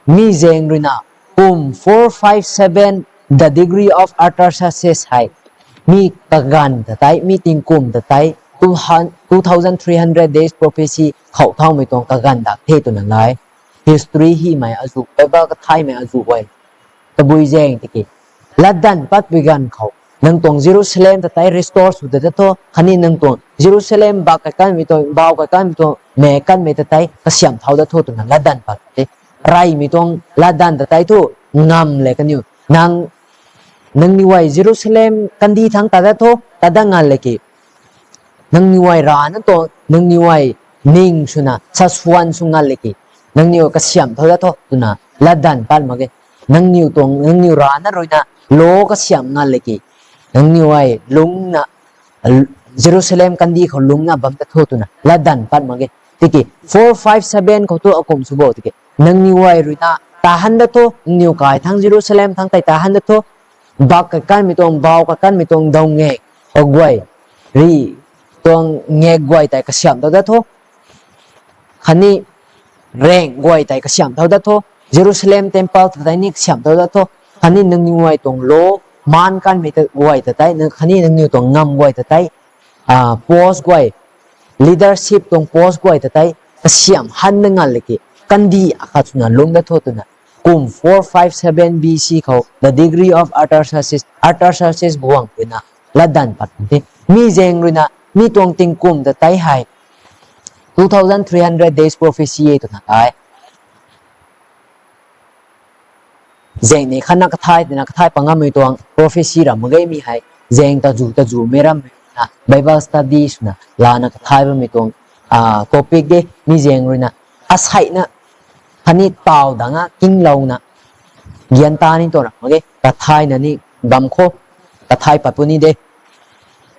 Mi zaeng ruina, kum four five seven, the decree of Artaxerxes hei, mi kaganv ta tei, mi tingkum ta tei, two thousand three hundred days prophecy khou thaumei tuang kaganv dak the twna nai. History himei azuh, Bible kathaimei azuh guay, tabui zaeng tiki, latdanv pat pui ganv khou, nang tuang Jerusalem ta tei restore sw dat tho, khatni nang tuang Jerusalem bak kai kanmei tuang, bau kai kanmei tuang, mei kanmei ta tei kasiamh thau dat tho twna latdanv pat the. Reymei tuang latdanv ta tei thu, ngam le kaniw, nang, nangniw guay Jerusalem kandih thangc tat dat tho, tat dat nga laki, nangniw guay rana tuang, nangniw guay ning swna saswan sw nga laki, nangniw kasiamh thau dat tho twna latdanv pat mak ge. Nangniw tuang, nangniw rana ruina lo kasiamh nga laki, nangniw guay lungcna, Jerusalem kandih khou lungcna bam dat tho twna latdanv pat mak ge. Tiki four five seven khou thu akum sw bo tiki, nangniw guay ruina tahan dat tho, nangniw kai thangc Jerusalem thangc tei tahan dat tho, bak kai kanmei tuang, bau kai kanmei tuang, daw ngek, aguay, ri, tuang ngek guay tei kasiamh thau dat tho, khatni rang guay tei kasiamh thau dat tho, Jerusalem temple ta tei ni kasiamh thau dat tho, khatni nangniw guay tuang lo, maan kanmei ta guay ta tei, khatni nangniw tuang ngam guay ta tei, post guay, leadership tuang post guay ta tei kasiamh han na nga laki, kandih akhat swna lungc dat tho twna, kum four five seven B C khou the decree of Artaxerxes, Artaxerxes guangc ruina latdanv pat kan the. Mi zaeng ruina, mi tuang tingkum ta tei hei two thousand three hundred days prophecy e twna kai. Zaeng ni khatna kathai twna kathai pangamei tuang prophecy ram mak ge mi hei. Zaeng tazu tazumei rammei ruina Bible study swna lana kathai bammei tuang topic de. Mi zaeng ruina aseina khatni taw dangc a kinglouna gyan ta ni tuang ram mak ge, kathaina ni bam khou kathai pat puni de.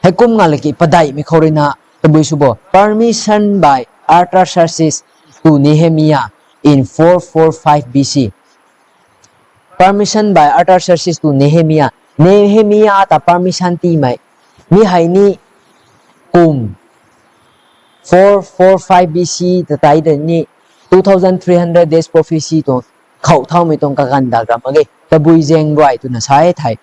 Heikum nga laki padeihmei khou ruina tabui sw bo, permission by Artaxerxes to Nehemiah in four four five B C. Permission by Artaxerxes to Nehemiah. Nehemiah ta permission tiimei. Mi hei ni kum four four five B C ta tei de ni two thousand three hundred days prophecy tuang khou thaumei tuang kaganv dak ram mak ge. Tabui zaeng rui twna sa e thei,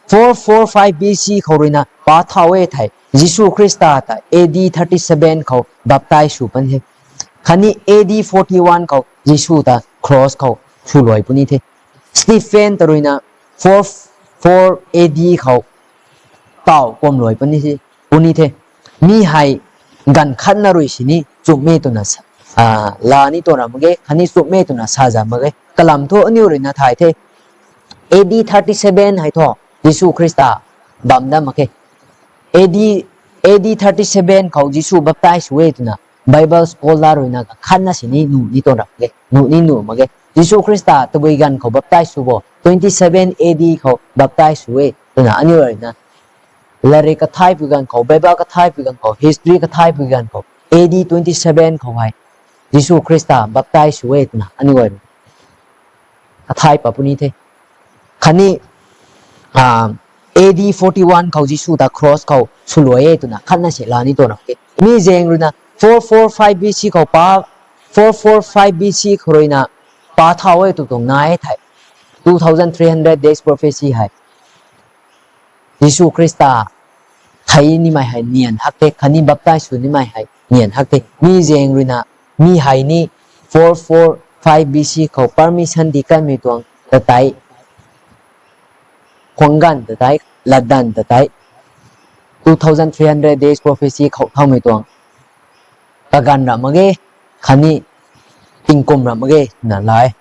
four four five B C khou ruina pa thau e thei, Jisu Khrista ta A D thirty seven khou baptize sw pan the. Khatni A D forty one khou Jisu ta cross khou swluai puni the. Stephen ta ruina four four A D khou taw kuam luai puni the, puni the. Mi hei ganv khatna rui sini chumhmei twna sa, la ni tuang ram mak ge, khatni chumhmei twna sa zam mak ge. Kalam thu aniu ruina thay the. A D thirty seven hei thu Jisu Khrista bam dat mak khe. A D, A D thirty seven khou Jisu baptize sw e twna Bible scholar ruina kakhatna sini nuh ni tuang ram mak ge, nuh ni nuh mak ge. Jisu Khrista tabui ganv khou baptize sw bo, twenty seven A D khou baptize sw e twna aniu rui na, latrik kathaipui ganv khou, Bible kathaipui ganv khou, history kathaipui ganv khou, A D twenty seven khou hei Jisu Khrista baptize sw e twna aniu rui na kathai pa puni the. Khatni, A D forty one khou Jisu ta cross khou swluai e twna khatna si la ni tuang na the. Mi zaeng rui na four four five B C khou pa, four four five B C khou rui na pa thau e tw tuang nai thei, two thousand three hundred days prophecy hei Jisu Khrista thei nimei hei nian hak the, khatni baptize sw nimei hei nian hak the. Mi zaeng rui na, mi hei ni four four five B C khou permission di kanmei tuang ta tei, khwang ganv ta tei, latdanv ta tei, two thousand three hundred days prophecy khou thaumei tuang kaganv ra mak ge, khatni tingkum ra mak ge na lai.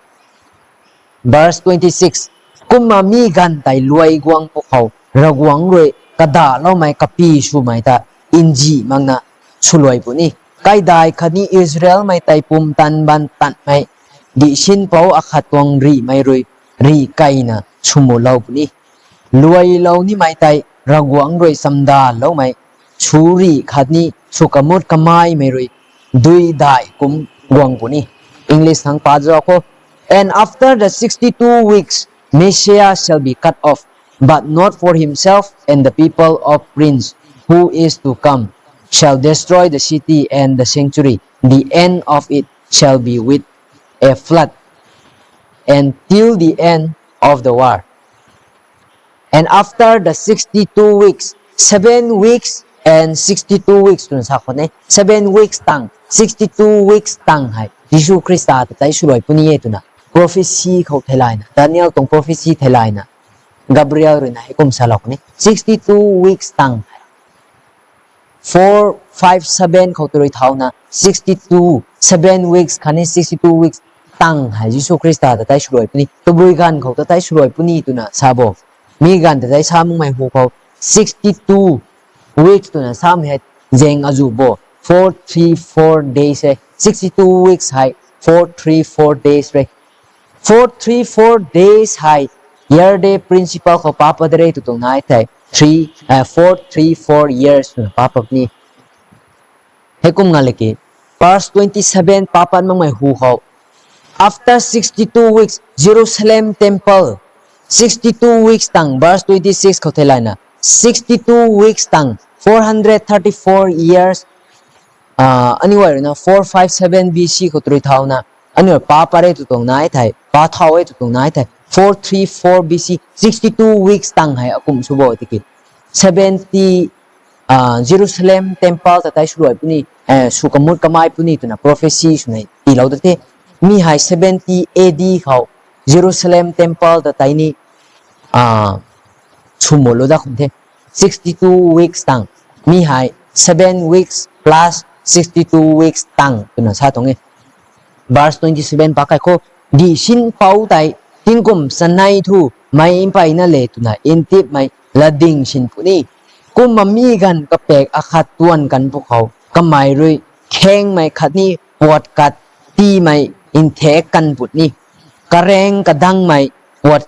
Verse twenty six, Kumna mi ganv tei luai guang pwkhou Ravguangc rui kadahloumei kapy swmei ta nzih makna swluai puni. Kaidai khatni Israelmei tei pumtan ban tanmei dihsinpou akhat tuang rihmei rui rih keyna swmulou puni. Luailou nimei tei Ravguangc rui chamdaloumei, surih khatni sw kamut kamaimei rui duidai kum guang puni. English thangc pa zau khou, And after the sixty-two weeks, Messiah shall be cut off, but not for himself and the people of prince who is to come, shall destroy the city and the sanctuary. The end of it shall be with a flood, and till the end of the world. And after the sixty-two weeks, seven weeks and sixty-two weeks twna sa khou ne, seven weeks tang, sixty-two weeks tang hei Jisu Khrista ta tei swluai puni e twna prophecy khou theilayna, Daniel tuang prophecy theilayna, Gabriel rui na heikum salou khou ne, sixty-two weeks tang hei, four five seven khou tei rui thauna, sixty-two, seven weeks khatni sixty-two weeks tang hei Jisu Khrista ta tei swluai puni, tabui ganv khou ta tei swluai puni twna sa bo. Mi ganv ta tei sa makmei hu khou sixty-two weeks twna samei hei zaeng azuh bo, four three four days e, sixty-two weeks hei four three four days re. Four three four days hei year day principle khou pa pat de re tw tuang nai thei, three, four three four years twna pa pat ni. Heikum nga le ki, verse twenty seven pa pat makmei hu khou, after sixty-two weeks, Jerusalem temple, sixty-two weeks tang, verse twenty six khou theilayna, sixty-two weeks tang, four hundred thirty-four years, aniu guay rui na four five seven B C khou tei rui thauna, aniu pa pat re tw tuang nai thei, pa thau e tw tuang nai thei, four three four B C, sixty-two weeks tang hei akum sw bo tiki, seventy, Jerusalem temple ta tei swluai puni, sw kamut kamai puni twna prophecy swna tiilou da the. Mi hei seventy A D khou Jerusalem temple ta tei ni swmulou dat khum the. Sixty-two weeks tang, mi hei seven weeks plus sixty-two weeks tang twna sa tuang e. Verse twenty seven pa kai khou, dihsinpou tei tingkum chanei thu meic mpeyna le twna ntipmei latding sin puni. Kumna mi ganv kapek akhat tuan kan pwkhou kamei rui khengmei khatni puat kat tiimei nthek kan puni. Karaeng kadangmei puat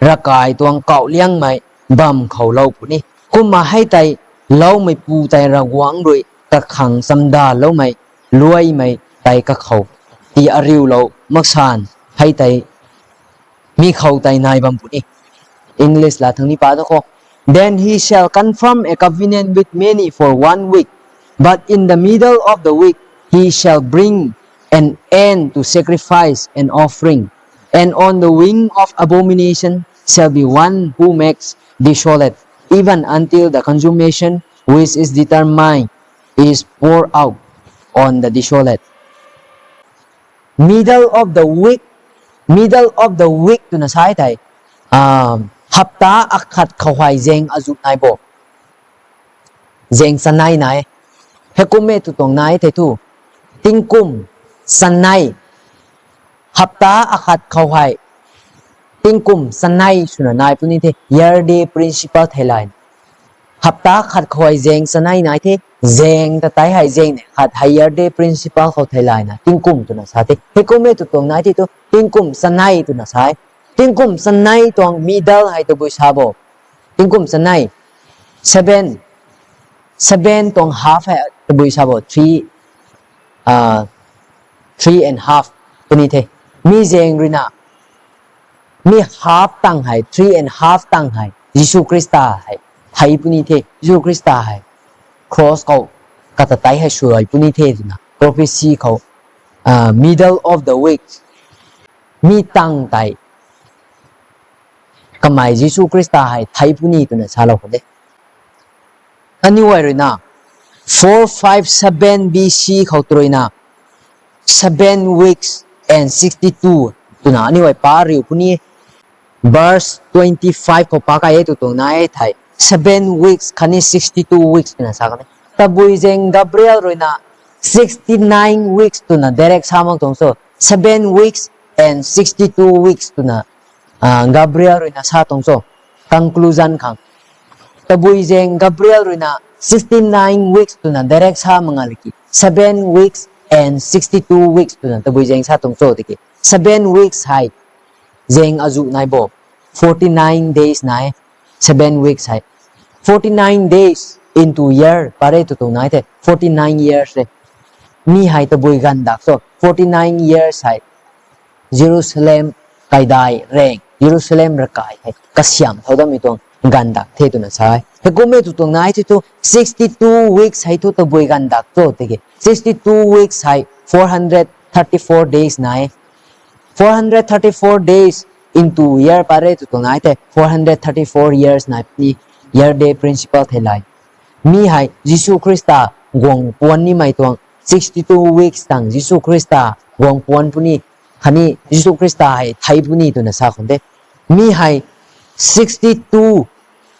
ravkai tuang kauhliangmei bam khou lou puni. Kumna hei tei loumeipu tei Ravguangc rui kakhang chamdaloumei luaimei tei kakhou tii ariulou maksan hei tei mi khou tei nai bam puni. English la thang ni pa da khou, Then he shall confirm a covenant with many for one week, but in the middle of the week he shall bring an end to sacrifice and offering, and on the wing of abomination shall be one who makes desolate, even until the consummation which is determined is poured out on the desolate. Middle of the week, middle of the week twna sa thei, hapta akhat khou hei zaeng azuh nai bo. Zaeng chanei nai. Heikum e tw tuang nai thei thu, tingkum chanei, hapta akhat khou hei tingkum chanei swna nai puni the, year day principle theilayna. Hapta khat khou hei zaeng chanei nai the, zaeng ta tei hei zaeng neih khat hei year day principle khou theilayna tingkum twna sa the. Heikum e tw tuang nai thei thu, tingkum chanei twna sa e. Tingkum chanei tuang middle hei tabui sa bo. Tingkum chanei. Seven. Seven tuang half hei tabui sa bo. Three, uh, three and half puni the. Mi zaeng ruina, mi half tang hei, three and half tang hei Jisu Khrista hei thei puni the. Jisu Khrista hei cross khou kata tei hei suai puni the twna prophecy khou, uh, middle of the week, mi tang tei kamei Jisu Khrista hei thei puni twna salou khou de. Aniu ai ruina four five seven B C khou ruina seven weeks and sixty two twna aniu ai pa riu puni. Verse twenty five khou pa kai e tw tuang nai thei, seven weeks khatni sixty two weeks twna sa kan e. Tabui zaeng Gabriel ruina sixty nine weeks twna direct sa mak tuang cho, seven weeks and sixty two weeks twna, uh, Gabriel ruina sa tuang cho. Conclusion khang, tabui zaeng Gabriel ruina sixty nine weeks twna direct sa mak nga liki, seven weeks and sixty two weeks twna tabui zaeng sa tuang cho tiki, seven weeks hei zaeng azu nai bo, forty nine days nai. Seven weeks hei, forty nine days into year pare tw tuang nai the, forty nine years e. Mi hei tabui ganv dak cho, forty nine years hei Jerusalem kaidai reng, Jerusalem rakai hei kasiam thau dammei tuang ganv dak the twna sa e. Heikum e tw tuang nai the thu, sixty two weeks hei thu tabui ganv dak cho tiki, sixty two weeks hei four hundred thirty four days nai. Four hundred thirty four days into year pare tw tuang nai the, four hundred thirty four years nai puni, year day principle thei lai. Mi hei Jisu Khrista guang puan nimei tuang, sixty two weeks tang Jisu Khrista guang puan puni, khatni Jisu Khrista hei thei puni twna sa khou de. Mi hei sixty two,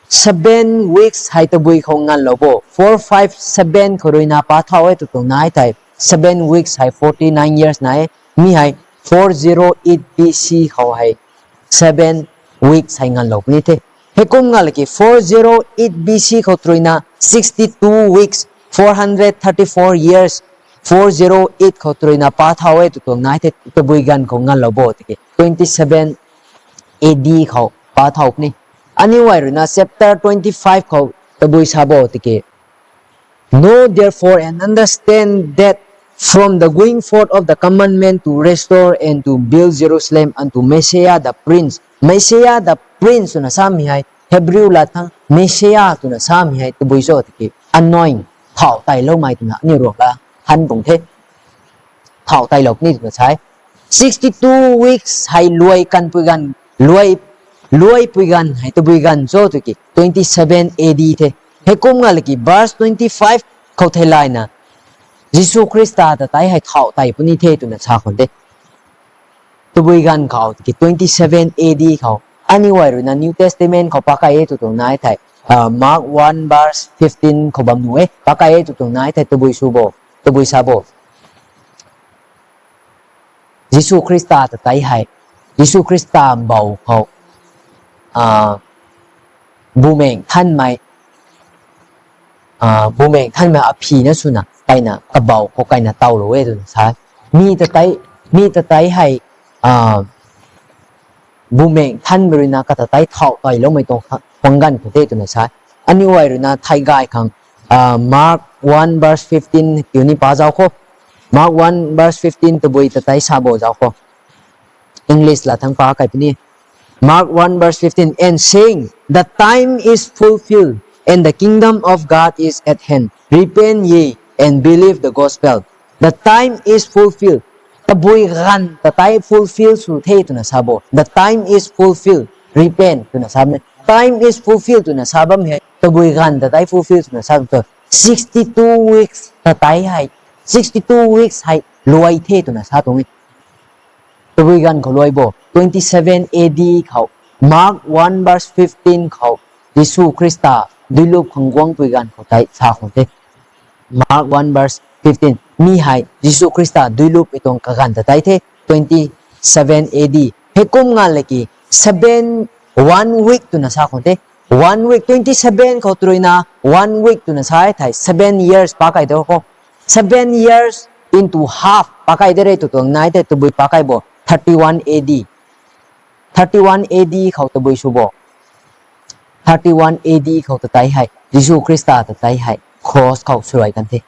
seven weeks hei tabui khou nganvlou bo, four five seven khou ruina pa thau e tw tuang nai thei, seven weeks hei forty nine years nai. Mi hei four zero eight B C khou hei seven weeks hei nganvlou puni the. Heikum nga liki four zero eight B C khou ruina sixty two weeks, four hundred thirty four years, four zero eight khou ruina pa thau e tw tuang nai the, tabui ganv khou nganvlou bo tiki, twenty seven A D khou pa thau puni. Aniu ai ruina chapter twenty five khou tabui sa bo tiki, Know therefore and understand that from the going forth of the commandment to restore and to build Jerusalem unto Messiah the Prince. Messiah the Prince twna samei hei Hebrew lat thang Messiah twna samei hei tabui cho tiki, anoint, thau tailoumei twna aniu ruang la han pung the. Thau tailou puni twna sa e. Sixty two weeks hei luai kanpui ganv, luai, luaipui ganv hei tabui ganv cho tiki, twenty seven A D the. Heikum nga liki verse twenty five khou thei layna, Jisu Khrista ta tei hei thau tai puni the twna sa khou de. Tabui ganv khou tiki twenty seven A D khou. Aniu ai ruina New Testament khou pakai e tw tuang nai thei, Mark one verse fifteen khou bam nu e, pakai e tw tuang nai thei tabui sw bo, tabui sa bo. Jisu Khrista ta tei hei, Jisu Khrista mbou khou, Bumaengh Nthanmei, Bumaengh Nthanmei aphina swna kaina kabou khou kaina tawlou e twna sa. Mi ta tei, mi ta tei hei, Bumaengh Nthanmei ruina kata tei thau tailoumei tuang khang ganv khou the twna sa. Aniu ai ruina thei gay khang, Mark one verse fifteen kiu ni pa zauc khou. Mark one verse fifteen tabui ta tei sa bo zauc khou. English la thang pakai puni. Mark one verse fifteen, and saying, the time is fulfilled, and the kingdom of God is at hand. Repent ye and believe the gospel. The time is fulfilled. Tabui ganv ta tei fulfill sw the twna sa bo. The time is fulfilled. Repent twna sa bam e. Time is fulfilled twna sa bam hei tabui ganv ta tei fulfill twna sa bam tu. Sixty two weeks ta tei hei, sixty two weeks hei luai the twna sa tuang e. Tabui ganv khou luai bo, twenty seven A D khou, Mark one verse fifteen khou, Jisu Khrista duilup khang guangpui ganv khou tei sa khou the. Mark one verse fifteen, mi hei Jisu Khrista duilup e tuang kaganv ta tei the, twenty seven A D. Heikum nga laki seven, one week twna sa khou the. One week, twenty seven khou ruina one week twna sa e thei seven years pakai de khou. Seven years into half pakai de re tw tuang nai thei tabui pakai bo, thirty one A D. Thirty-one A D khou tabui sw bo. Thirty-one A D khou ta tei hei Jisu Khrista ta tei hei cross khou swluai kan the.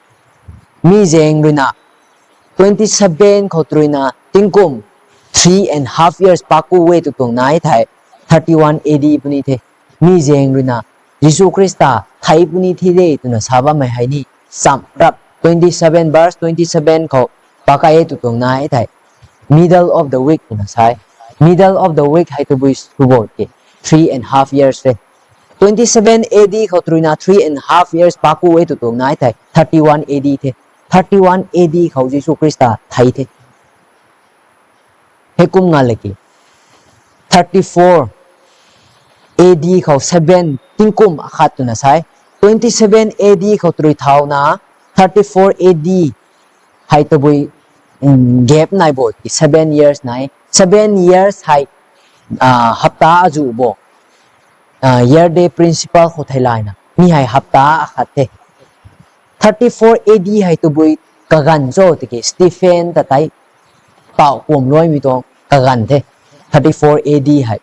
Mi zaeng ruina twenty seven khou tw ruina tingkum three and half years paku e tw tuang nai thei thirty one A D puni the. Mi zaeng ruina Jisu Khrista thei puni thi de twna sa bammei hei ni cham rap twenty seven verse twenty seven khou pakai e tw tuang nai thei middle of the week twna sa e. Middle of the week hei tabui sw bo tiki three and half years the. Twenty seven A D khou tw ruina three and half years paku e tw tuang nai thei thirty one A D the. Thirty one A D khou Jisu Khrista thei the. Heikum nga laki thirty four A D khou seven tingkum akhat twna sa e. Twenty seven A D khou tw rui thauna thirty four A D hei tabui gap nai bo tiki seven years nai. Seven years hei hapta azuh bo. Year day principle khou theilayna mi hei hapta akhat the. Thirty four A D hei tabui kaganv cho tiki Stephen ta tei tauh kuam luaimei tuang kaganv the. Thirty four A D hei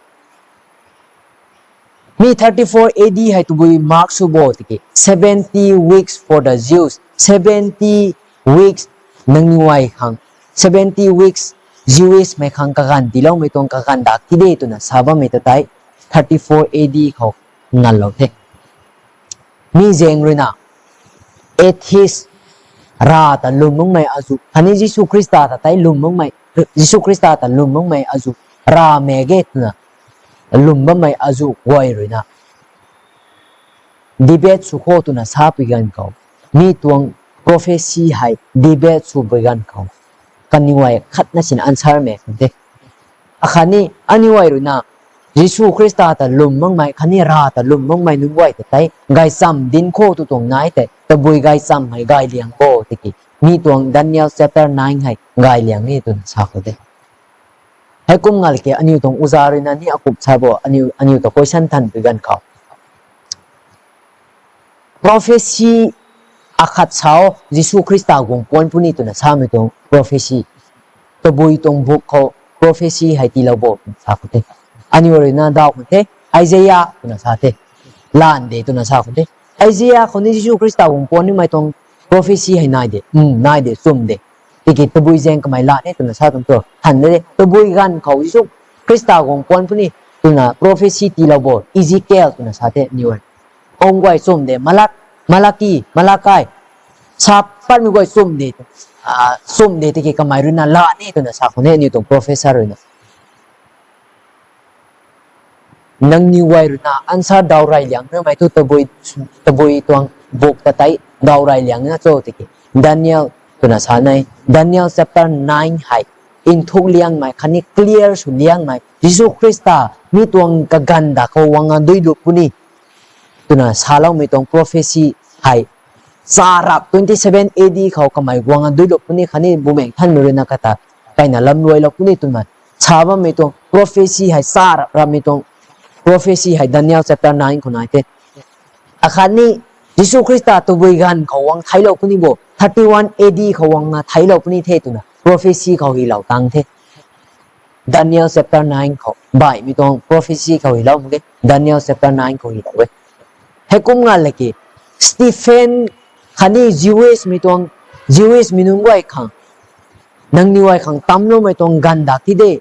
mi thirty four A D hei tabui mark sw bo tiki seventy weeks for the Jews, seventy weeks nangniw guay khang, seventy weeks Jewish mei khang kaganv tiiloumei tuang kaganv dak ti de twna sa bammei ta tei thirty four A D khou nganlou the. Mi zaeng ruina atheist, rav ta lwm makmei azuh khatni Jisu Khrista ta tei lwm makmei, Jisu Khrista ta lwm makmei azuh, rav mak ge twna lwm bammei azuh guay ruina debate sw kho twna sapui ganv khou mi tuang prophecy hei debate swpui ganv khou kaniw guay khatna sina answer mak kan the. Akhatni aniw guay ruina Jisu Khrista ta lwm makmei khatni rav ta lwm makmei nunc guay ta tei gaychamv dinc kho tw tuang nai tei tabui gaychamv hei gay liang bo tiki mi tuang Daniel chapter nine hei gay liang e twna sa khou de. Heikum nga laki aniw tuang uza ruina ni akum sa bo, aniw ta question thanpui ganv khou prophecy akhat sa o, Jisu Khrista guang puan puni twna samei tuang prophecy, tabui tuang book khou prophecy hei tiilou bo twna sa khou the. Aniw ruina daw khou the, Isaiah twna sa the. Lan de twna sa khou the. Isaiah khou ni Jisu Khrista guang puan nimei tuang prophecy hei nai de, nai de, chum de. Tiki tabui zaeng kamei lan e twna sa tuang tu than de, tabui ganv khou Jisu Khrista guang puan puni twna prophecy tiilou bo, Ezekiel twna sa the aniw e. Kum guay chum de, Malak, Malaki, Malakai, sa patmei guay chum de, chum de tiki kamei ruina lan e twna sa khou ne aniw tuang professor ruina. Nangniw guay ruina answer daw rey liang namei thu tabui tuang book ta tei daw rey liang na cho tiki Daniel twna sa nai. Daniel chapter nine hei nthuk liangmei khatni clear sw liangmei Jisu Khrista mi tuang kaganv dak khou guang a duilup puni twna saloumei tuang prophecy hei charap twenty seven A D khou kamei guang a duilup puni khatni Bumaengh Nthanmei ruina kata kaina lamluailou puni twna sa bammei tuang prophecy hei charap rapmei tuang prophecy hei Daniel chapter nine khou nai the. Akhatni Jisu Khrista tabui ganv khou guang theiclou puni bo, thirty one A D khou guang na theiclou puni the twna prophecy khou hylou tang the. Daniel chapter nine khou baihmei tuang prophecy khou hylou mak e, Daniel chapter nine khou hylou e. Heikum nga laki Stephen khatni Jewish mei tuang, Jewish mei nunc guay khang, nangniw guay khang tamloumei tuang ganv dak ti de,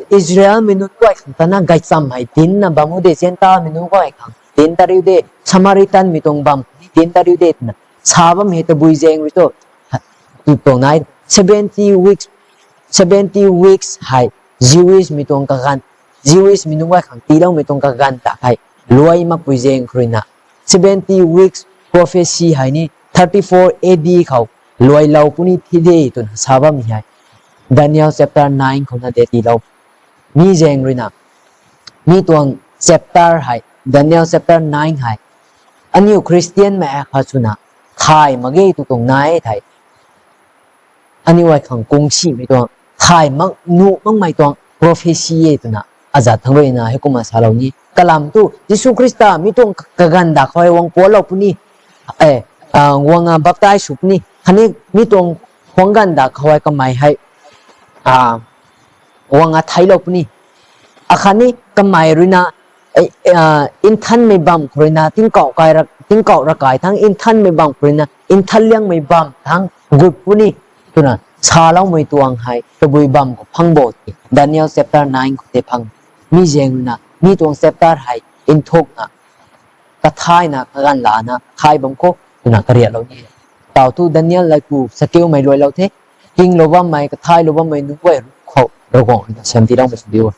Israelmei nunc guay khang tana gaychamv hei dincna bam u de, Zentelmei nunc guay khang dinc ta riu de, Samaritanmei tuang bam khang dinc ta riu de twna sa bam hei tabui zaeng rui tu tw tuang nai. Seventy weeks, seventy weeks hei Jewish mei tuang kaganv, Jewish mei nunc guay khang tiiloumei tuang kaganv ta hei luai makpui zaeng khou ruina seventy weeks prophecy hei ni thirty four A D khou luailou puni thi de twna sa bammei hei Daniel chapter nine khou na de tiilou. Mi zaeng ruina mi tuang chapter hei, Daniel chapter nine hei aniw Christianmei akhat swna thay mak ge tw tuang nai thei aniw guay khang kungsimei tuang thay mak nuh makmei tuang prophecy e twna azat thang ruina heikumna salou ni. Kalam tu Jisu Khrista mi tuang kaganv dak khou hei guang puanclou puni, guang a baptize sw puni khatni mi tuang khuang ganv dak khou hei kamei hei guang a theiclou puni. Akhatni kamei ruina, nthanmei bam khou ruina tingkauh kai ra, tingkauh ravkai thangc nthanmei bam khou ruina nthan liangmei bam thangc gut puni, twna saloumei tuang hei tabui bam khou phang bo tei Daniel chapter nine khou tei phang. Mi zaeng ruina mi tuang chapter hei nthukna kathayna kaganv lana thay bam khou twna kariatlou ni. Tau thu Daniel laipu sakeumei luailou the. Kinglou bammei, kathaylou bammei nunc guay ru khou Ravguangc ruina siam tiiloumei sw diu.